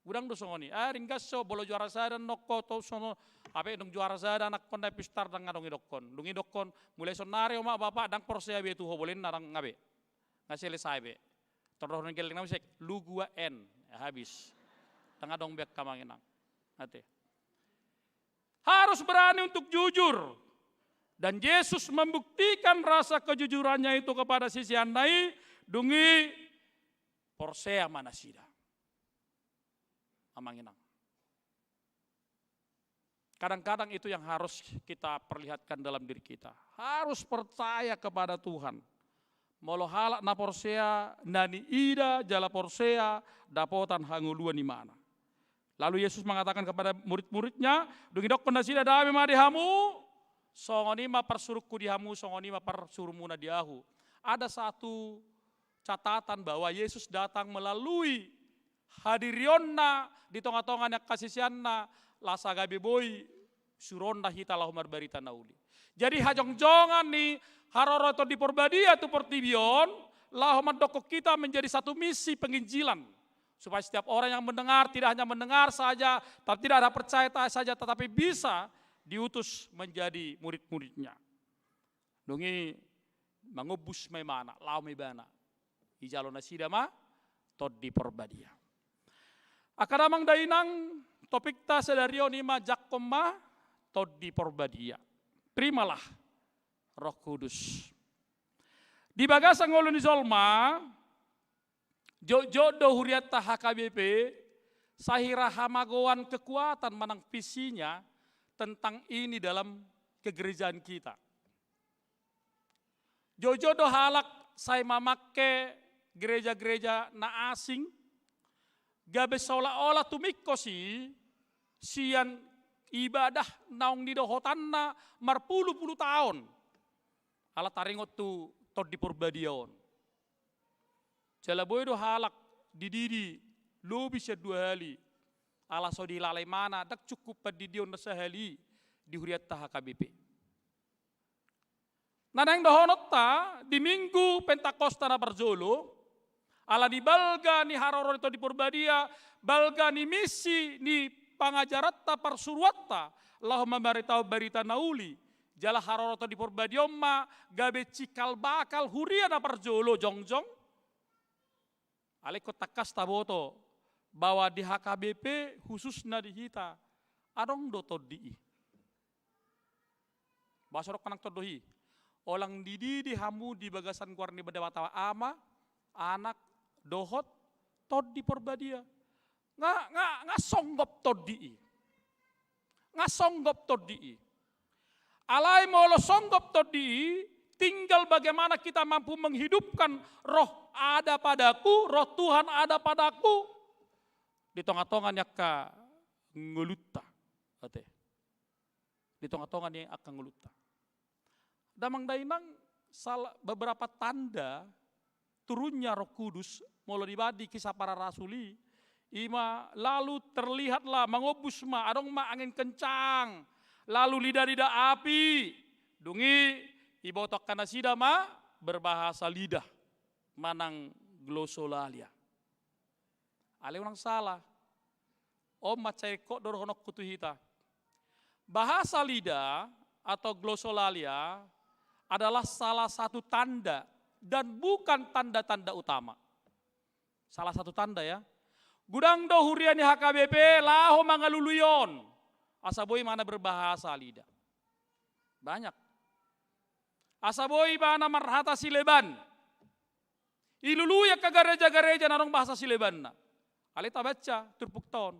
Godang do songon i. Ah, ringgas ho, molo juara sada nongko to sono. Hape dung juara sada anakkon na pistar ndang adong idokkon. Dung idokkon, mulai sonari omak bapak ndang porsea be tu ho, boleh na ndang nga be. Nga selesai be. Tor dohonon gellengna muse, lu gua en, habis. Ndang adong be angka amang inang. Ate. Harus berani untuk jujur. Dan Yesus membuktikan rasa kejujurannya itu kepada siseanna i, dung i porsea ma nasida. Amang inang. Kadang-kadang itu yang harus kita perlihatkan dalam diri kita. Harus percaya kepada Tuhan. Molo halak na porsea, na niida jala porsea, dapotan hangoluan ibana. Lalu Yesus mengatakan kepada murid-muridnya, dung idokkon nasida, "Dame ma di hamu, songon i ma parsurungku di hamu, songon i ma parsurumuna di ahu." Ada satu catatan bahwa Yesus datang melalui hadirionna di tonga-tonga ni angka siseanna, asa gabe boi suruonna hita laho marbarita na uli. Jadi hajongjongan ni haroro Tondi Porbadia tu portibi on, laho mandokkon hita menjadi satu misi penginjilan. Supaya setiap orang yang mendengar, tidak hanya mendengar saja, tapi tidak ada percaya ta-, saja, tetapi bisa diutus menjadi murid-muridnya. Dung i mangombus ma ibana, laho ma ibana. Dijalo nasida ma Tondi Porbadia. Angka damang dainang, topikta sadari on i ma jangkon ma Tondi Porbadia. Terimalah Roh Kudus. Di bagasan ngolu ni jolma, jotjot do hurianta H K B P, sahira hamagoan kekuatan manang visinya tentang ini dalam kegerejaan kita. Jotjot do halak sai mamangke gereja-gereja na asing, gabe seolah-olah tumingkos i sian ibadah naung nidohotanna marpulu-pulu taon. Ala taringot tu Tondi Porbadia on. Jala boi do halak dididi lobi sian dua hali. Ala so dihilala ibana, ndang cukup pandidion na sahali di hurianta H K B P. Na naeng dohononta di Minggu Pentakosta na parjolo, ala ni balga ni haroro ni Tondi Porbadia, balga ni misi ni pangajaranta, parsuruanta, laho mambaritahon barita na uli, jala haroro Tondi Porbadia on ma gabe cikal bakal huria na parjolo jongjong. Alai ingkon tangkas taboto bahwa di H K B P khususna di hita adong do tondi i. Bah so dok manang tondi i. Holan dididi hamu di bagasan goar ni Debata Ama, Anak, dohot Tondi Porbadia. Nga, nga, nga songgop tondi i. Nga songgop tondi i. Alai molo songgop tondi i, tinggal bagaimana kita mampu menghidupkan roh ada padaku, roh Tuhan ada padaku di tonga-tonga ni angka ngolunta. Ate. Di tonga-tonga ni angka ngolunta. Damang dainang, salah beberapa tanda turunnya Roh Kudus, molo dibaen di Kisah Para Rasul i, ima lalu terlihatlah, mangombus ma, adong ma angin kencang, lalu lidah-lidah api, dung i iboto angka nasida ma berbahasa lidah manang glosolalia. Alai unang sala. On mansai ringkot do dohononku tu hita. Bahasa lidah atau glosolalia adalah salah satu tanda dan bukan tanda-tanda utama. Salah satu tanda, ya. Godang do huria ni H K B P laho mangalului on. Asa boi ibana berbahasa lidah. Banyak. Asa boi ibana marhata sileban. Ilului angka gareja-gareja na adong bahasa silebanna. Alai tabaca turpukta on.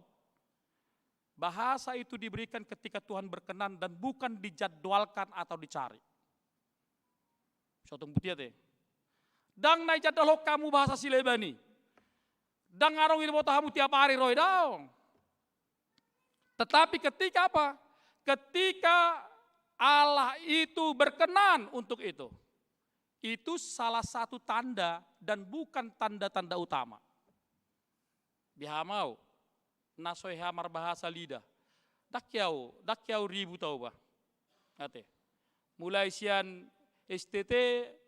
Bahasa itu diberikan ketika Tuhan berkenan dan bukan dijadwalkan atau dicari. So tung buat i ate. Ndang na dijadwalhon hamu bahasa sileban i. Ndang adong diboto hamu tiap ari ro i, daong. Tetapi ketika apa? Ketika Allah itu berkenan untuk itu. Itu salah satu tanda dan bukan tanda-tanda utama. Beha ma au, na so hea marbahasa lidah. Ndang hea au, ndang hea au ribut au, bah. Ate. Mulai sian S T T,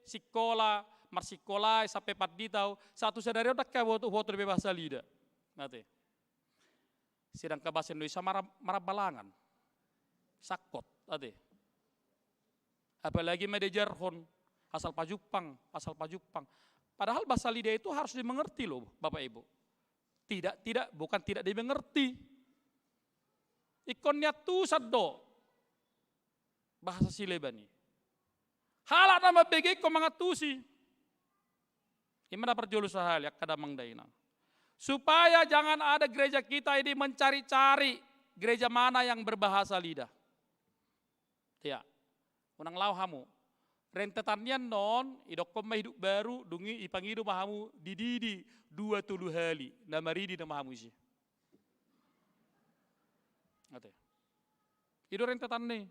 sikola, marsikola, sampe pandita au, sahat tu sadari on ndang hea huboto, huboto dope bahasa lidah. Ate. Sedangkan bahasa Indonesia mara-, marambalangan. Sangkot, ate. Apalagi ma diajarhon, asal pajumpang, asal pajumpang. Padahal bahasa lidah itu harus dimengerti loh, Bapak Ibu. Tidak, tidak, bukan tidak dimengerti. Ingkon niantusan do bahasa sileban i. Halak na mambege ingkon mangantusi. Ima na parjolo sahali, angka damang dainang. Supaya jangan ada gereja kita ini mencari-cari gereja mana yang berbahasa lidah. Ya. Unang laho hamu. Rentetan nian on, idokkon ma Hidup Baru, dung i ipangido ma hamu dididi dua tolu hali, na maridi nama hamu isi. Ate. I do rentetanna i.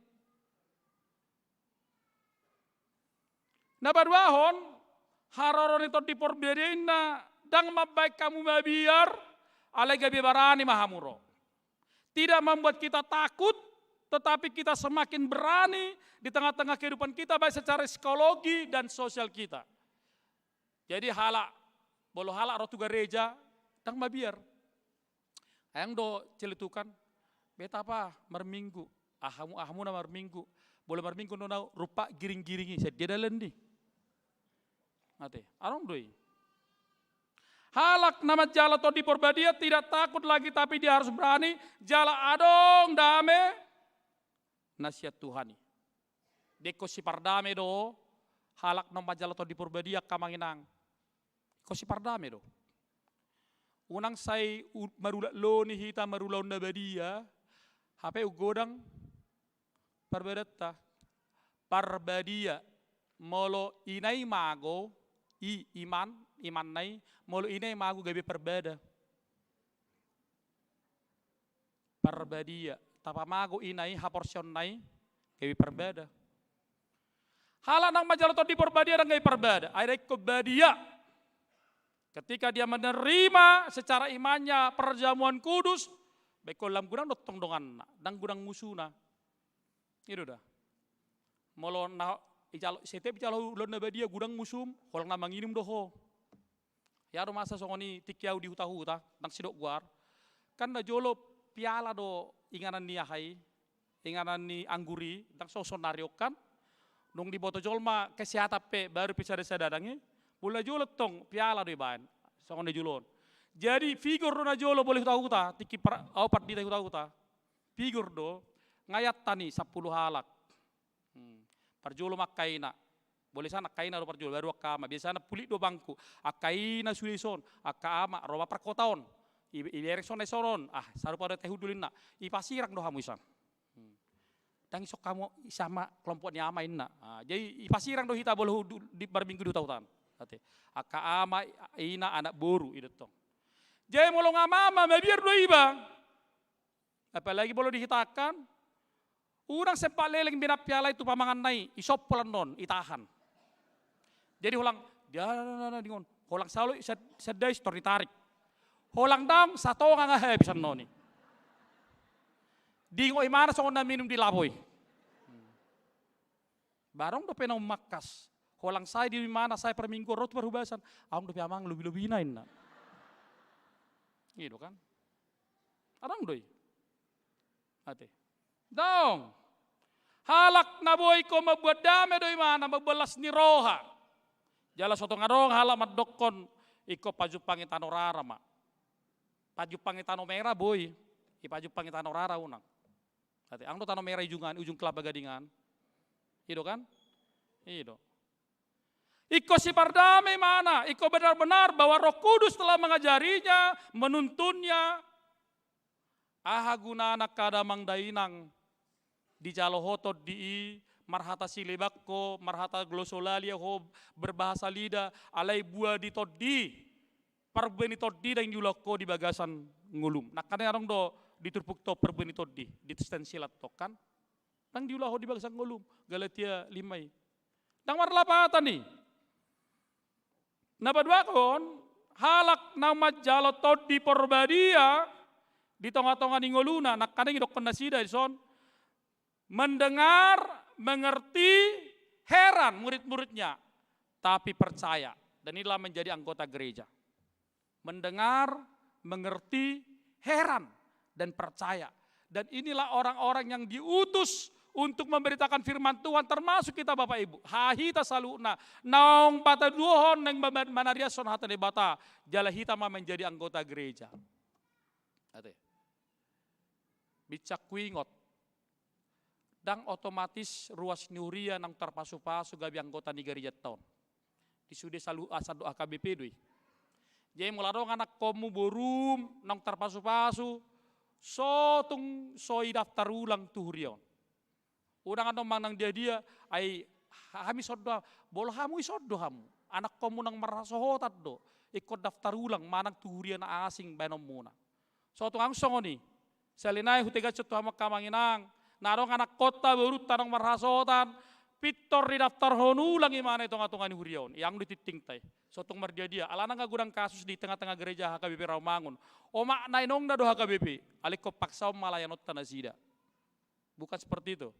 Na paduahon, haroro ni Tondi Porbadia i ninna, ndang mambaen hamu mabiar, alai gabe barani ma hamu ro. Tidak membuat kita takut, tetapi kita semakin berani di tengah-tengah kehidupan kita, baik secara psikologi dan sosial kita. Jadi halak, molo halak ro tu gareja, ndang mabiar. Adong do celetukan, beta apa marminggu, ahamu, ahamu na marminggu, molo marminggu do na rupa giring-giring i, sadia dalan i. Ate, adong do i. Halak na manjalo Tondi Porbadia tidak takut lagi, tapi dia harus berani, jala adong dame na sian Tuhan i. Ingkon sipardame do halak na manjalo Tondi Porbadia, angka amang inang. Ingkon sipardame do. Unang sai u-, marulat loni hita marulaon na badia, hape umgodang parbadanta. Parbadia. Molo ina i mago, i iman, imanna i, molo ina i mago gabe parbada. Parbadia, tapamago ina i haporseaonna i, gabe parbada. Halak na manjalo Tondi Porbadia ndang gabe parbada, ai da ingkon badia. Ketika dia menerima secara imannya perjamuan kudus, ba ingkon lam godang do tong donganna, ndang godang musuna. I do da. Molo na ijalo, setiap ijalo ulaon na badia godang musum, holan na manginum do ho. Ia do masa songon i tingki au di huta-huta, ndang sidok goar. Kan na jolo piala do inganan ni aha i, inganan ni anggur i, ndang so sonari on kan. Dung diboto jolma kesehatan pe baru pe sada-sada dang i. Molo na jolo tong piala do ibaen, songon na jolo on. Jadi figure do na jolo molo huta-huta, tingki par-, au pandita huta-huta. Figure do, nga iatan i sampulu halak. Hmm. Parjolo ma angka ina. Molo i san angka ina do parjolo, baru angka ama. Biasana pulik do bangku. Angka ina sude ison, angka ama, ro ma parkota on. I, ibereng son na ison on. Ah, sarupa do ate hundul inna. Ipasirang do hamu i san. Hmm. Ndang ison hamu i sama kelompok ni ama inna. Ah, jadi ipasirang do hita molo hu-, du-, di, marminggu di huta-huta an. Ate. Angka ama, ina, anak boru, i do tong. Jadi molo nga mama, mabiar do iba. Apalagi molo di hita angka an, unang sempat leleng be na piala i tu pamanganna i, isompo lan on, itahan. Jadi holan, dia, dia, dia, dia, dia, holan salo i sad-, sandai sitor ditarik. Holan daong, satonga nga habis annon i. Diingot imana songon na minum di lapo i. Ba adong dope na ummangkas. Holan sae di imana, sae parmingguan, ro tu parhubasan. Adong dope amang lobi-lobina inna. I do kan. Adong do i. Ate. Daong. Halak na boi ingkon mambuat dame do imana, mambuat las ni roha. Jala so tung adong halak mandokkon ingkon pajumpangi tano rara ma. Pajumpangi tano merah boi, ipajumpangi tano rara unang. Ate, adong do tano merah i ujungan, ujung kelapa gadingan. I do kan? I do. Ingkon sipardame imana, ingkon benar-benar bahwa Roh Kudus telah mengajarinya, menuntunnya. Aha gunana angka damang dainang, dijalo ho tondi i, marhata sileban ho, marhata glosolalia ho, berbahasa lidah, alai buah di tondi, parbue ni tondi naeng diulahon ho di bagasan ngolum. Nangkaning adong do di turpukta on parbue ni tondi, di stensilanta on kan. Naeng diulahon ho di bagasan ngolum, Galatia lima i. Ndang marlapatan i. Na paduahon, halak na manjalo Tondi Porbadia di tonga-tonga ni ngoluna, nangkaning idokkon nasida dison, mendengar, mengerti, heran murid-muridnya, tapi percaya. Dan inilah menjadi anggota gereja. Mendengar, mengerti, heran, dan percaya. Dan inilah orang-orang yang diutus untuk memberitakan firman Tuhan, termasuk kita Bapak Ibu. Ha hita saluhutna, naung pataduahon naeng ma-, manariashon hata ni Debata, jala hita ma menjadi anggota gereja. Ate. Binsang huingot. Ndang otomatis ruas ni huria naung tarpasu-pasu gabe anggota ni garejanta on. Di sude salu-, ah, sandok H K B P do i. Jadi molo adong anakkonmu, borum naung tarpasu-pasu, so tung so idaftar ulang tu huria on. Unang annon manang dia-dia, ai ha-, hami son do, molo hamu ison do hamu. Anakkonmu naung marhasohotan do, ingkon daftar ulang manang tu huria na asing baenonmuna. So tung adong songon i. Sahali nai hutegasihon tu hamu angka amang inang, na adong anakkonta, borunta naung marhasohotan, pintor didaftarhon ulang imana i tonga-tonga ni huria on. Ia adong do i tingtingta i. So tung mardia-dia. Alana nga godang kasus di tengah-tengah gereja H K B P Rawamangun. Omakna inongna do H K B P. Alai ingkon paksa on ma layanonta nasida. Bukan seperti itu.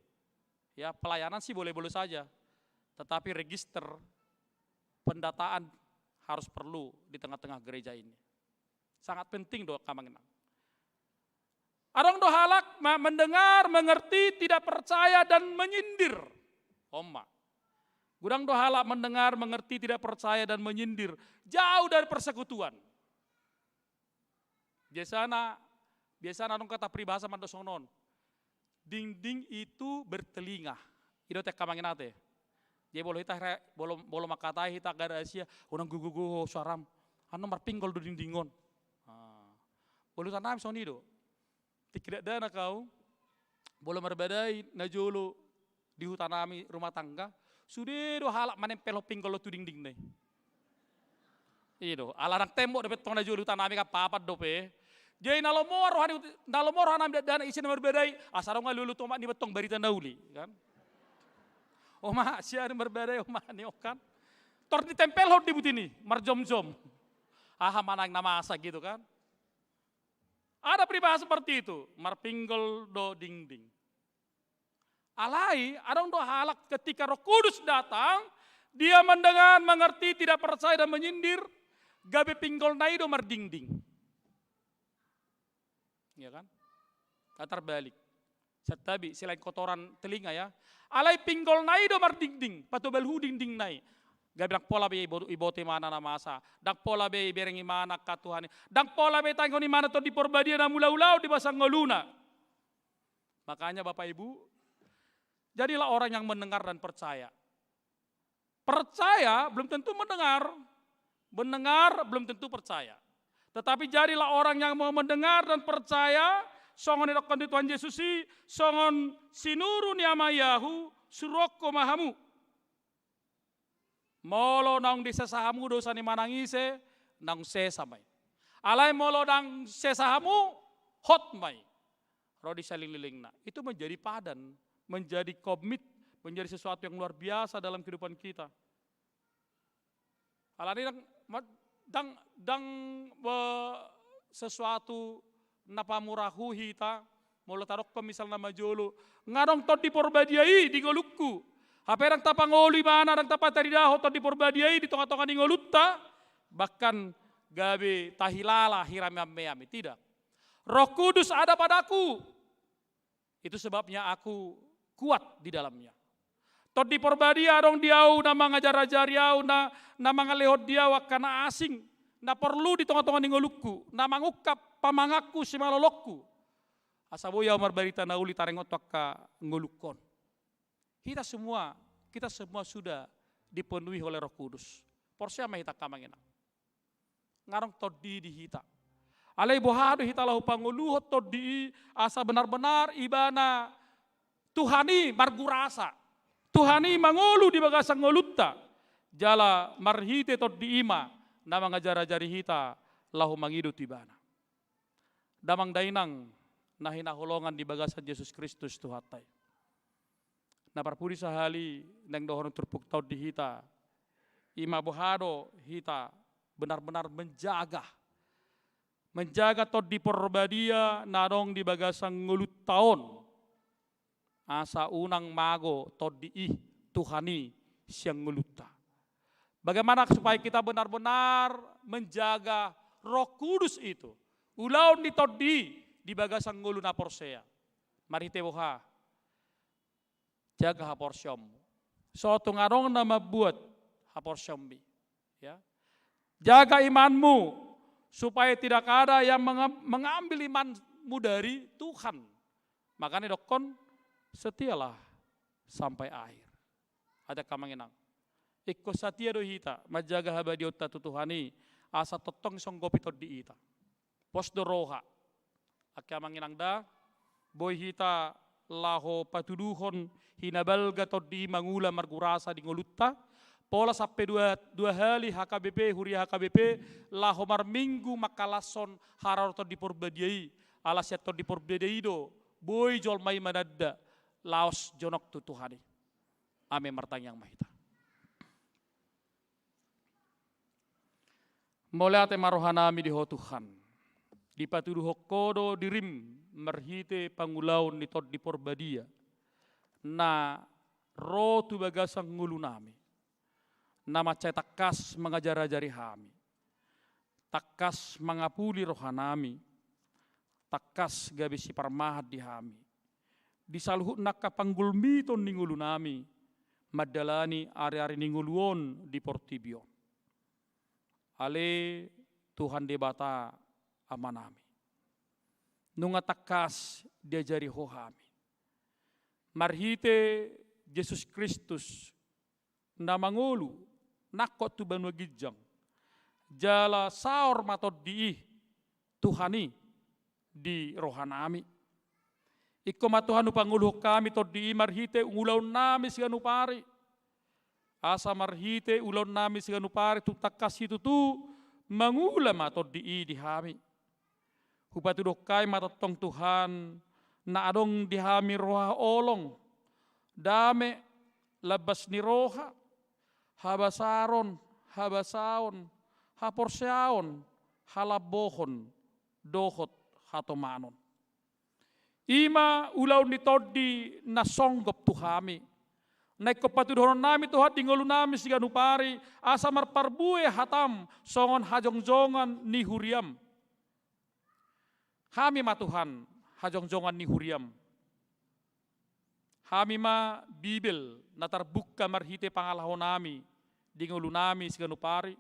Ya, pelayanan sih boleh-boleh saja. Tetapi register pendataan harus perlu di tengah-tengah gereja ini. Sangat penting do, angka amang inang. Adong do halak ma-, mendengar, mengerti, tidak percaya, dan menyindir. On ma. Godang do halak mendengar, mengerti, tidak percaya, dan menyindir. Jauh dari persekutuan. Biasana, biasana adong kata peribahasa mandok songon on. Dinding itu bertelinga. I do ate, angka amang inang ate. Jadi molo hita re-, molo, molo mangkatai hita angka rahasia, unang gogo-gogo suaram. Annon marpinggol do dinding on. Ah. Molo huta nami songon i do. Tingki dakdanak au, molo marbadai najolo di huta nami rumah tangga, sude do halak manempelhon pinggol on tu dindingna i. I do, ala ndang tembok dope tong najolo di huta nami kan papan dope. Jadi na lomo roha ni, na lomo roha nami dakdanak ise na marbadai, asa adong alualu tu omak niba tong barita na uli, kan? Omak, sia na marbadai omak ni on, kan? Tor ditempelhon di buti ni, marjomjom. Aha ma naeng na masa gitu, kan? Ada peribahasa seperti itu, marpinggol do dingding. Alai, adong do halak ketika Roh Kudus datang, dia mendengar, mengerti, tidak percaya dan menyindir, gabe pinggolna i do mardingding. Ya kan? Atarbalik. Santabi, selain kotoran telinga ya. Alai pinggolna i do mardingding, patobal hu dingdingna i. Gabe ndang pola be ibo-, iboto imana na masa. Ndang pola be ibereng imana angka Tuhan i. Ndang pola be itainghon imana Tondi Porbadia na mangula ulaon di bagasan ngoluna. Makanya Bapak Ibu, jadilah orang yang mendengar dan percaya. Percaya belum tentu mendengar, mendengar belum tentu percaya. Tetapi jadilah orang yang mau mendengar dan percaya, songon didokkon ni Tuhan Jesus i, songon sinuru ni Ama i ahu, suruonku ma hamu. Molo naung disesa hamu dosa ni manang ise, naung sesa ma i. Alai molo naung sesa hamu, hot ma i. Ro di salelenglelengna. Itu menjadi padan, menjadi komit, menjadi sesuatu yang luar biasa dalam kehidupan kita. Alani ndang, ma-, ndang, ndang, eh, sesuatu na pamurahu hita, molo tadokkon misalna ma jolo, nga adong Tondi Porbadia i di ngolungku. Hape ndang tapangolu ibana, ndang tapataridahon Tondi Porbadia i di tongatonga ni ngolunta, bahkan gabe tahilala hira meam-meam i, tidak. Roh Kudus ada padaku. Itu sebabnya aku kuat di dalamnya. Tondi Porbadia adong di ahu na mangajarajari ahu, na, na mangalehon di ahu angka na asing, na porlu di tongatonga ni ngolungku, na mangungkap pamanganku simalolongku. Asa boi ahu marbarita na uli taringot tu angka ngolungkon. Kita semua, kita semua sudah dipenuhi oleh Roh Kudus. Porsea ma hita angka amang inang. Nga adong Tondi i di hita. Alai boha do hita laho pangoluhon Tondi i asa benar-benar ibana Tuhan i margurasa. Tuhan i mangolu di bagasan ngolunta. Jala marhite Tondi i ma na mangajarajari hita laho mangido tu ibana. Damang dainang na hinaholongan di bagasan Jesus Kristus Tuhanta i. Na parpudi sahali naeng dohonon turpukta on di hita, ima boha do hita benar-benar menjaga, menjaga Tondi Porbadia na adong di bagasan ngolunta on. Asa unang mago Tondi i, Tuhan i sian ngolunta. Bagaimana supaya kita benar-benar menjaga Roh Kudus itu? Ulaon ni Tondi i di bagasan ngolu na porsea. Marhite boha? Jaga haporseaonmu. So tung adong na mambuat haporseaonmi. Ya. Jaga imanmu, supaya tidak ada yang menga-, mengambil imanmu dari Tuhan. Makanya dokkon, setialah sampai akhir. Angka amang inang. Ingkon satia do hita, manjaga habadiaonta tu Tuhan i, asa tongtong songgopi Tondi i hita. Pos do roha. Angka amang inang da, boi hita laho patuduhon hinabalga Tondi i mangula margurasa di ngolunta, pola sampe dua, dua hali H K B P, huria H K B P, laho marminggu mangkalashon haroro Tondi Porbadia i, ala sian Tondi Porbadia i do, boi jolma i mananda, laos jonok tu Tuhan i. Amin, martangiang ma hita. Mauliate ma rohanami di Ho Tuhan. Dipatuduhon Ho do dirim marhite pangulaon ni Tondi Porbadia. Na ro tu bagasan ngolunami. Na mansai tangkas mangajarajari hami. Tangkas mangapuli rohanami. Tangkas gabe siparmahan di hami. Di saluhutna angka panggulmiton ni ngolunami, mandalani ariari ni ngolu on di portibi on. Ale Tuhan Debata Amanami. Nunga tangkas diajari Ho hami. Marhite Jesus Kristus, na mangolu, nangkok tu banua ginjang. Jala saor ma Tondi i, Tuhan i, di rohanami. Ingkon ma Tuhan hupangoluhon hami Tondi i marhite ulaonnami siganup ari. Asa marhite ulaonnami siganup ari tung tangkas situtu mangula ma Tondi i di hami. Hupatuduhon hami ma tongtong Tuhan, na adong di hami roha holong, dame, lambas ni roha, habasaron, habasaon, haporseaon, halambohon, dohot hatomanon. I ma ulaon ni tondi na songgop tu hami. Na ingkon patuduhonon nami Tuhan di ngolu nami siganup ari, asa marparbue hatam songon hajongjongan ni huriam. Hami ma Tuhan, hajongjongan ni huriam. Hami ma Bibel na tarbuka marhite pangalaho nami di ngolu nami siganup ari.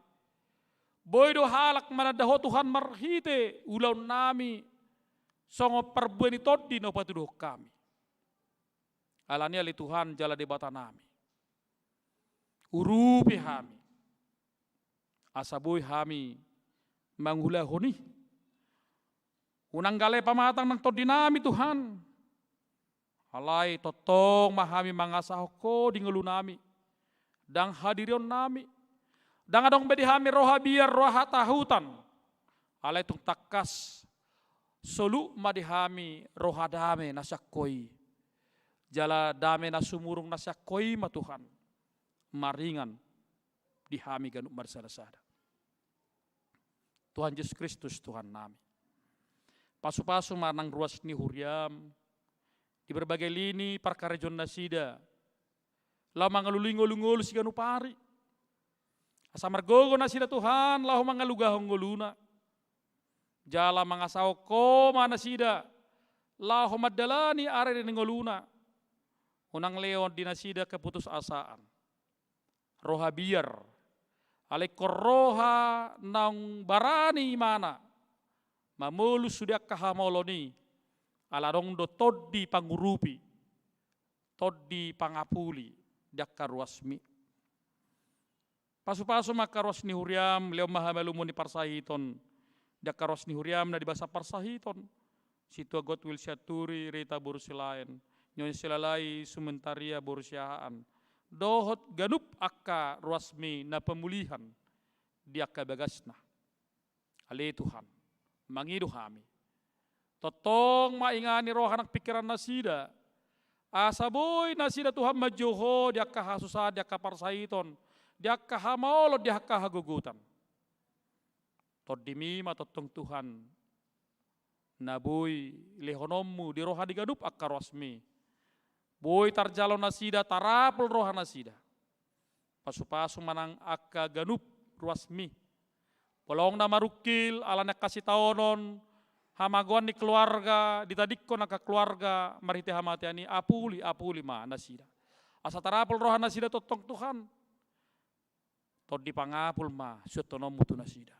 Boi do halak mananda Ho Tuhan marhite ulaon nami songon parbue ni tondi na hupatuduhon hami. Alani ale Tuhan jala Debata nami, urupi hami, asa boi hami mangulahon i. Unang gale pamatang nang tondi nami Tuhan. Alai tongtong ma hami mangasahon Ho di ngolu nami, ndang hadirion nami, ndang adong be di hami roha biar, roha hatahutan. Alai tung tangkas soluk ma di hami roha dame na sian Ho i. Jala dame na sumurung na sian Ho i ma Tuhan maringan di hami ganup marsadasada. Tuhan Jesus Kristus Tuhan nami, pasupasu ma nang ruas ni huriam di berbagai lini parkarejoan nasida, laho mangalului ngolungolu siganup ari. Asa margogo nasida Tuhan laho mangalugahon ngoluna. Jala mangasahon Ho ma nasida laho mandalani ari ni ngoluna. Unang lehon di nasida keputusasaan, roha biar, alai ingkon roha naung barani imana mamolus sude angka hamaolon i, ala adong do tondi pangurupi, tondi pangapuli di angka ruasmi. Pasupasu ma angka ruas ni huriam, lehon ma hamalumon ni parsahiton di angka ruas ni huriam na di bagasan parsahiton: Sintua Godwill Sianturi, Rita boru Silaen, Nyonya Silalai Sumentaria boru Siahaan, dohot ganup angka ruasmi na pamulihan di angka bagasna. Ale Tuhan, mangido hami, tongtong ma ingani roha nang pingkiran nasida, asa boi nasida Tuhan manjou Ho di angka hasusaan, di angka parsahiton, di angka hamaolon, di angka hagogotan. Tondimi ma tongtong Tuhan na boi lehononmu di roha ni ganup angka ruasmi. Boi tarjalo nasida, tarapul roha nasida. Pasupasu ma nang angka ganup ruasmi. Molo adong na marungkil ala ni angka sitaonon, hamagoan ni keluarga, ditadingkon angka keluarga marhite hamatean i, apuli, apuli ma nasida. Asa tarapul roha nasida tongtong Tuhan. Tondi pangapul ma suanhononmu tu nasida.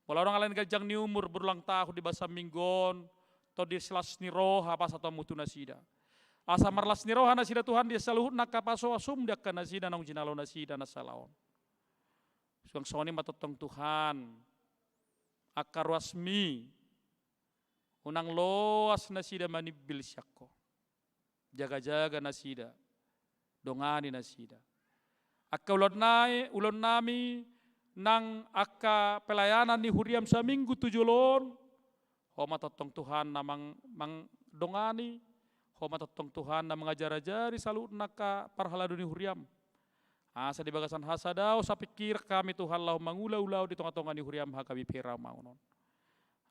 Molo adong ala ni ganjang ni umur, berulang tahun di bagasan minggu on, tondi las ni roha pasahatonmu tu nasida. Asa marlas ni roha nasida Tuhan di saluhut na angka pasu-pasum di angka nasida naung jinalo nasida na sala on. Suang songon i ma tongtong Tuhan, angka ruasmi, unang loas nasida manimbil sian Ho. Jaga-jaga nasida, dongani nasida. Angka ulaon nai, ulaon nami nang angka pelayanan ni huriam saminggu tu jolo on, Ho ma tongtong Tuhan na mang-, mang-, dongani, Ho ma tongtong Tuhan na mangajar-ajari saluhutna angka parhalado ni huriam. Asa di bagasan hasadaon sapingkiran hami Tuhan laho mangula ulaon di tonga-tonga ni huriam, hagabe pera ma on.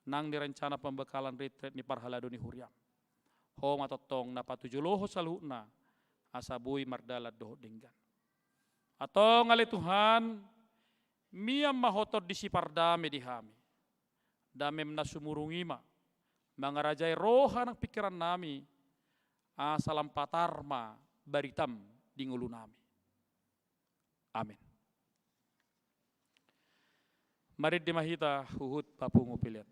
Nang di rencana pembekalan retret ni parhalado ni huriam. Ho ma tongtong na patujolohon saluhutna, asa boi mardalan dohot denggan. Antong ale Tuhan, mian ma Ho tondi sipardame di hami. Damem na sumurung i ma mangarajai roha nang pingkiran nami, asa lam patar ma baritam di ngolu nami. Amen. Marende ma hita huhut papungu pelean.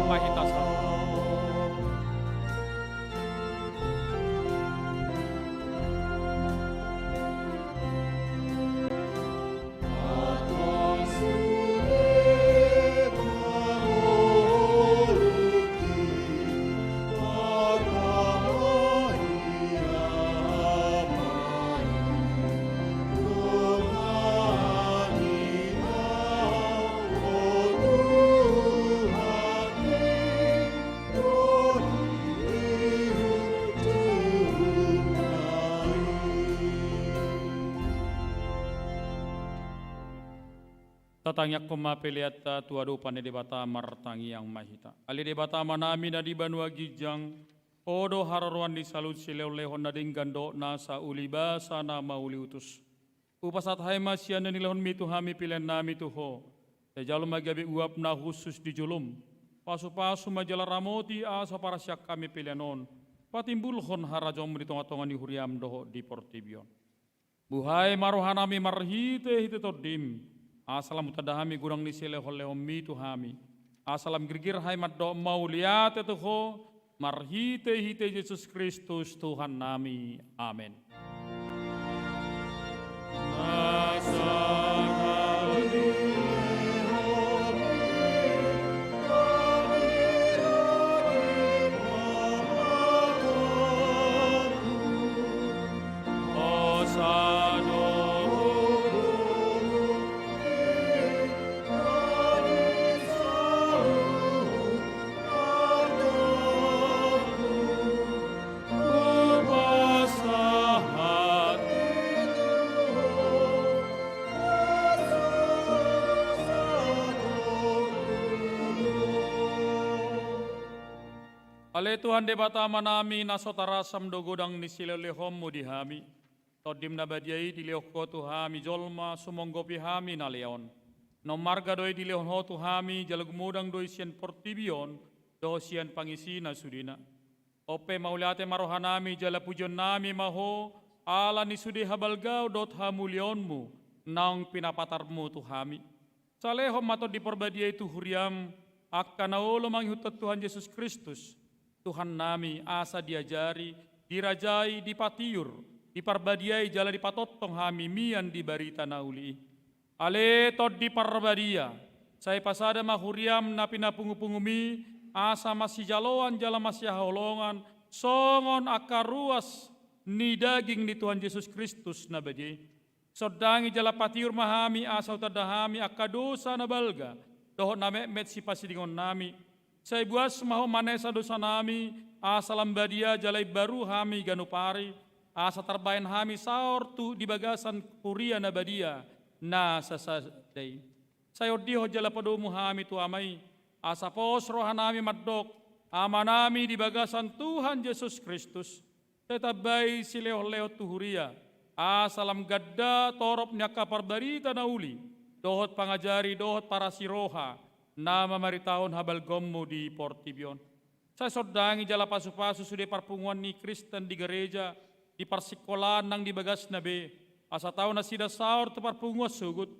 Mahita sa. Tatangiangkon ma peleanta tu adopan ni Debata. Martangiang ma hita. Ale Debata Amanami na di banua ginjang, Ho do haroroan ni saluhut silehonlehon na denggan dohot nasa uli basa na mauliutus. Hupasahat hami ma sian na nilehonmi tu hami peleannami tu Ho. Sai jalo ma gabe uap na hushus di jolom. Pasupasu ma jala ramoti asa parasian hami pelean on patimbulhon harajaonmu di tongatonga ni huriam dohot di portibi on. Buhai ma rohanami marhitehite Tondim, asa lam hutanda hami godang ni silehonlehonmi tu hami, asa lam girgir hami mandok mauliate tu Ho, marhitehite Jesus Kristus Tuhannami. Amen. Ale Tuhan Debata Amanami, na so tarasam do godang ni silehonlehonmu di hami. Tondim na badia i dilehon Ho tu hami jolma, sumonggopi hami na lean. Na ummarga do i dilehon Ho tu hami, jala gumodang do i sian portibi on dohot sian pangisina sudena. On pe mauliate ma rohanami jala pujionnami ma Ho, ala ni sude habalgaon dohot hamuliaonmu naung pinapatarmu tu hami. Salehon ma Tondi Parbadia i tu huriam angka na olo mangihuthon Tuhan Jesus Kristus Tuhannami, asa diajari, dirajai, dipatiur, diparbadiai jala dipatongtong hami mian di barita na uli i. Ale Tondi Parbadia, sai pasada ma huriam na pinapungupunguMi, asa masijaloan jala masihaholongan songon angka ruas ni daging ni Tuhan Jesus Kristus na badia i. Sondangi jala patiur ma hami asa hutanda hami angka dosa na balga dohot na metmet sipasidingonnami. Sai buas ma Ho manesa dosanami, asa lam badia jala imbaru hami ganup ari, asa tarbahen hami saor tu di bagasan huria na badia na sasada i. Sai ondihon jala padomu hami tu Ama i, asa pos rohanami mandok, Amanami di bagasan Tuhan Jesus Kristus, sai tambai silehonlehon tu huria, asa lam ganda torop ni angka parbarita na uli, dohot pangajari dohot parasiroha, na mamaritahon habalgaonmu di portibi on. Sai sondangi jala pasupasu sude parpunguan ni Kristen di gareja, di parsingkolaan nang di bagasna be, asa tau nasida saor tu parpunguan sogot.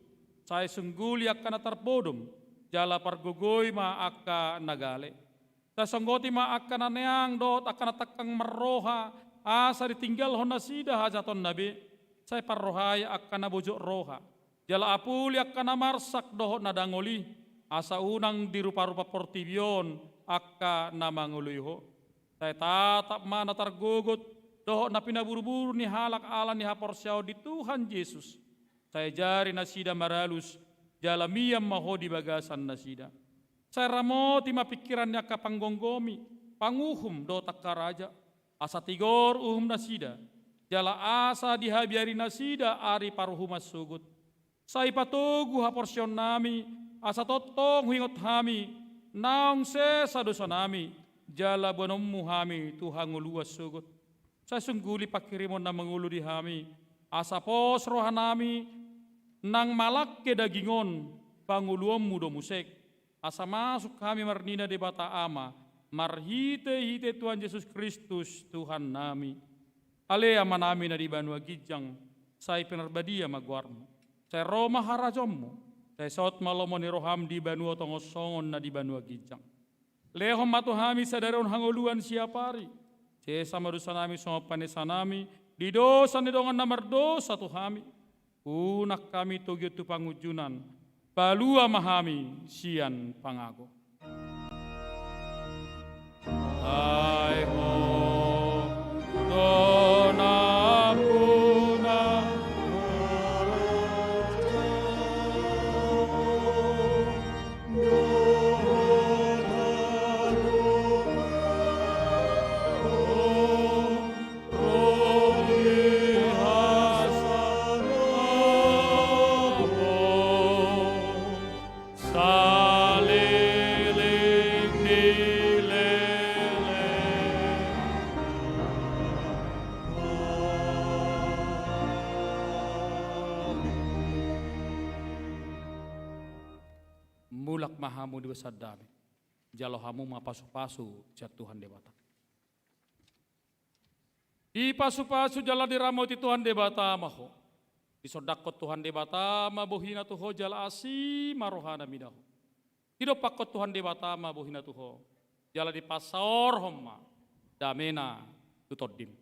Sai sungguli angka na tarpodom, jala pargogoi ma angka na gale. Sai songgoti ma angka na neang dohot angka na tangkang marroha, asa ditinggalhon nasida hajahatonna be. Sai parrohai angka na bojok roha, jala apuli angka na marsak dohot na dangol i, asa unang diruparupa portibi on angka na mangoloi Ho. Sai tatap ma na targogot dohot na pinaburuburu ni halak ala ni haporseaon di Tuhan Jesus. Sai ajari nasida maralus, jala mian ma Ho di bagasan nasida. Sai ramoti ma pingkiran ni angka panggomgomi, panguhum dohot angka raja, asa tigor uhum nasida, jala asa dihabiari nasida ari paruhuman sogot. Sai patogu haporseaonnami, asa tongtong huingot hami, naung sesa dosanami, jala boanonmu hami tu hangoluan sogot. Sai sungguli pangkirimon na mangolu di hami, asa pos rohanami, nang malangke daging on, pangoluonmu do muse. Asa masuk hami marnida Debata Ama, marhitehite Tuhan Jesus Kristus Tuhannami. Ale Amanami na di banua ginjang, sai pinarbadia ma goarmu. Sai ro ma harajaonmu, sai saut ma lomo ni roham di banua tonga on songon na di banua ginjang. Lehon ma tu hami sadari on hangoluan siapari. Sesa ma dosanami songon panesanami di dosa ni dongan na mardosa tu hami. Unang hami togihon tu pangunjunan. Palua ma hami sian pangago. Ai Ho do nampuna. Mulak ma hamu di bagasan dame. Jalo hamu ma pasupasu sian Tuhan Debata. Dipasupasu jala diramoti Tuhan Debata ma ho. Disondangkon Tuhan Debata ma bohina tu ho jala asi ma rohana mida ho. Didompakkon Tuhan Debata ma bohina tu ho. Jala dipasaorhon ma damena tu tondim.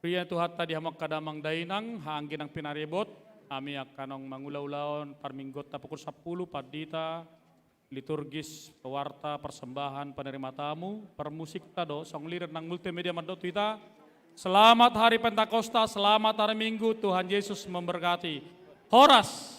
Huria ni Tuhanta di hamu angka damang dainang, haha anggi nang pinaribot, hami angka naung mangula ulaon parmingguonta pukul sampulu, pandita, liturgis, pewarta, persembahan, penerima tamu, permusikta dohot song lirik nang multimedia mandok tu hita. Selamat Hari Pentakosta, selamat hari Minggu, Tuhan Yesus memberkati. Horas.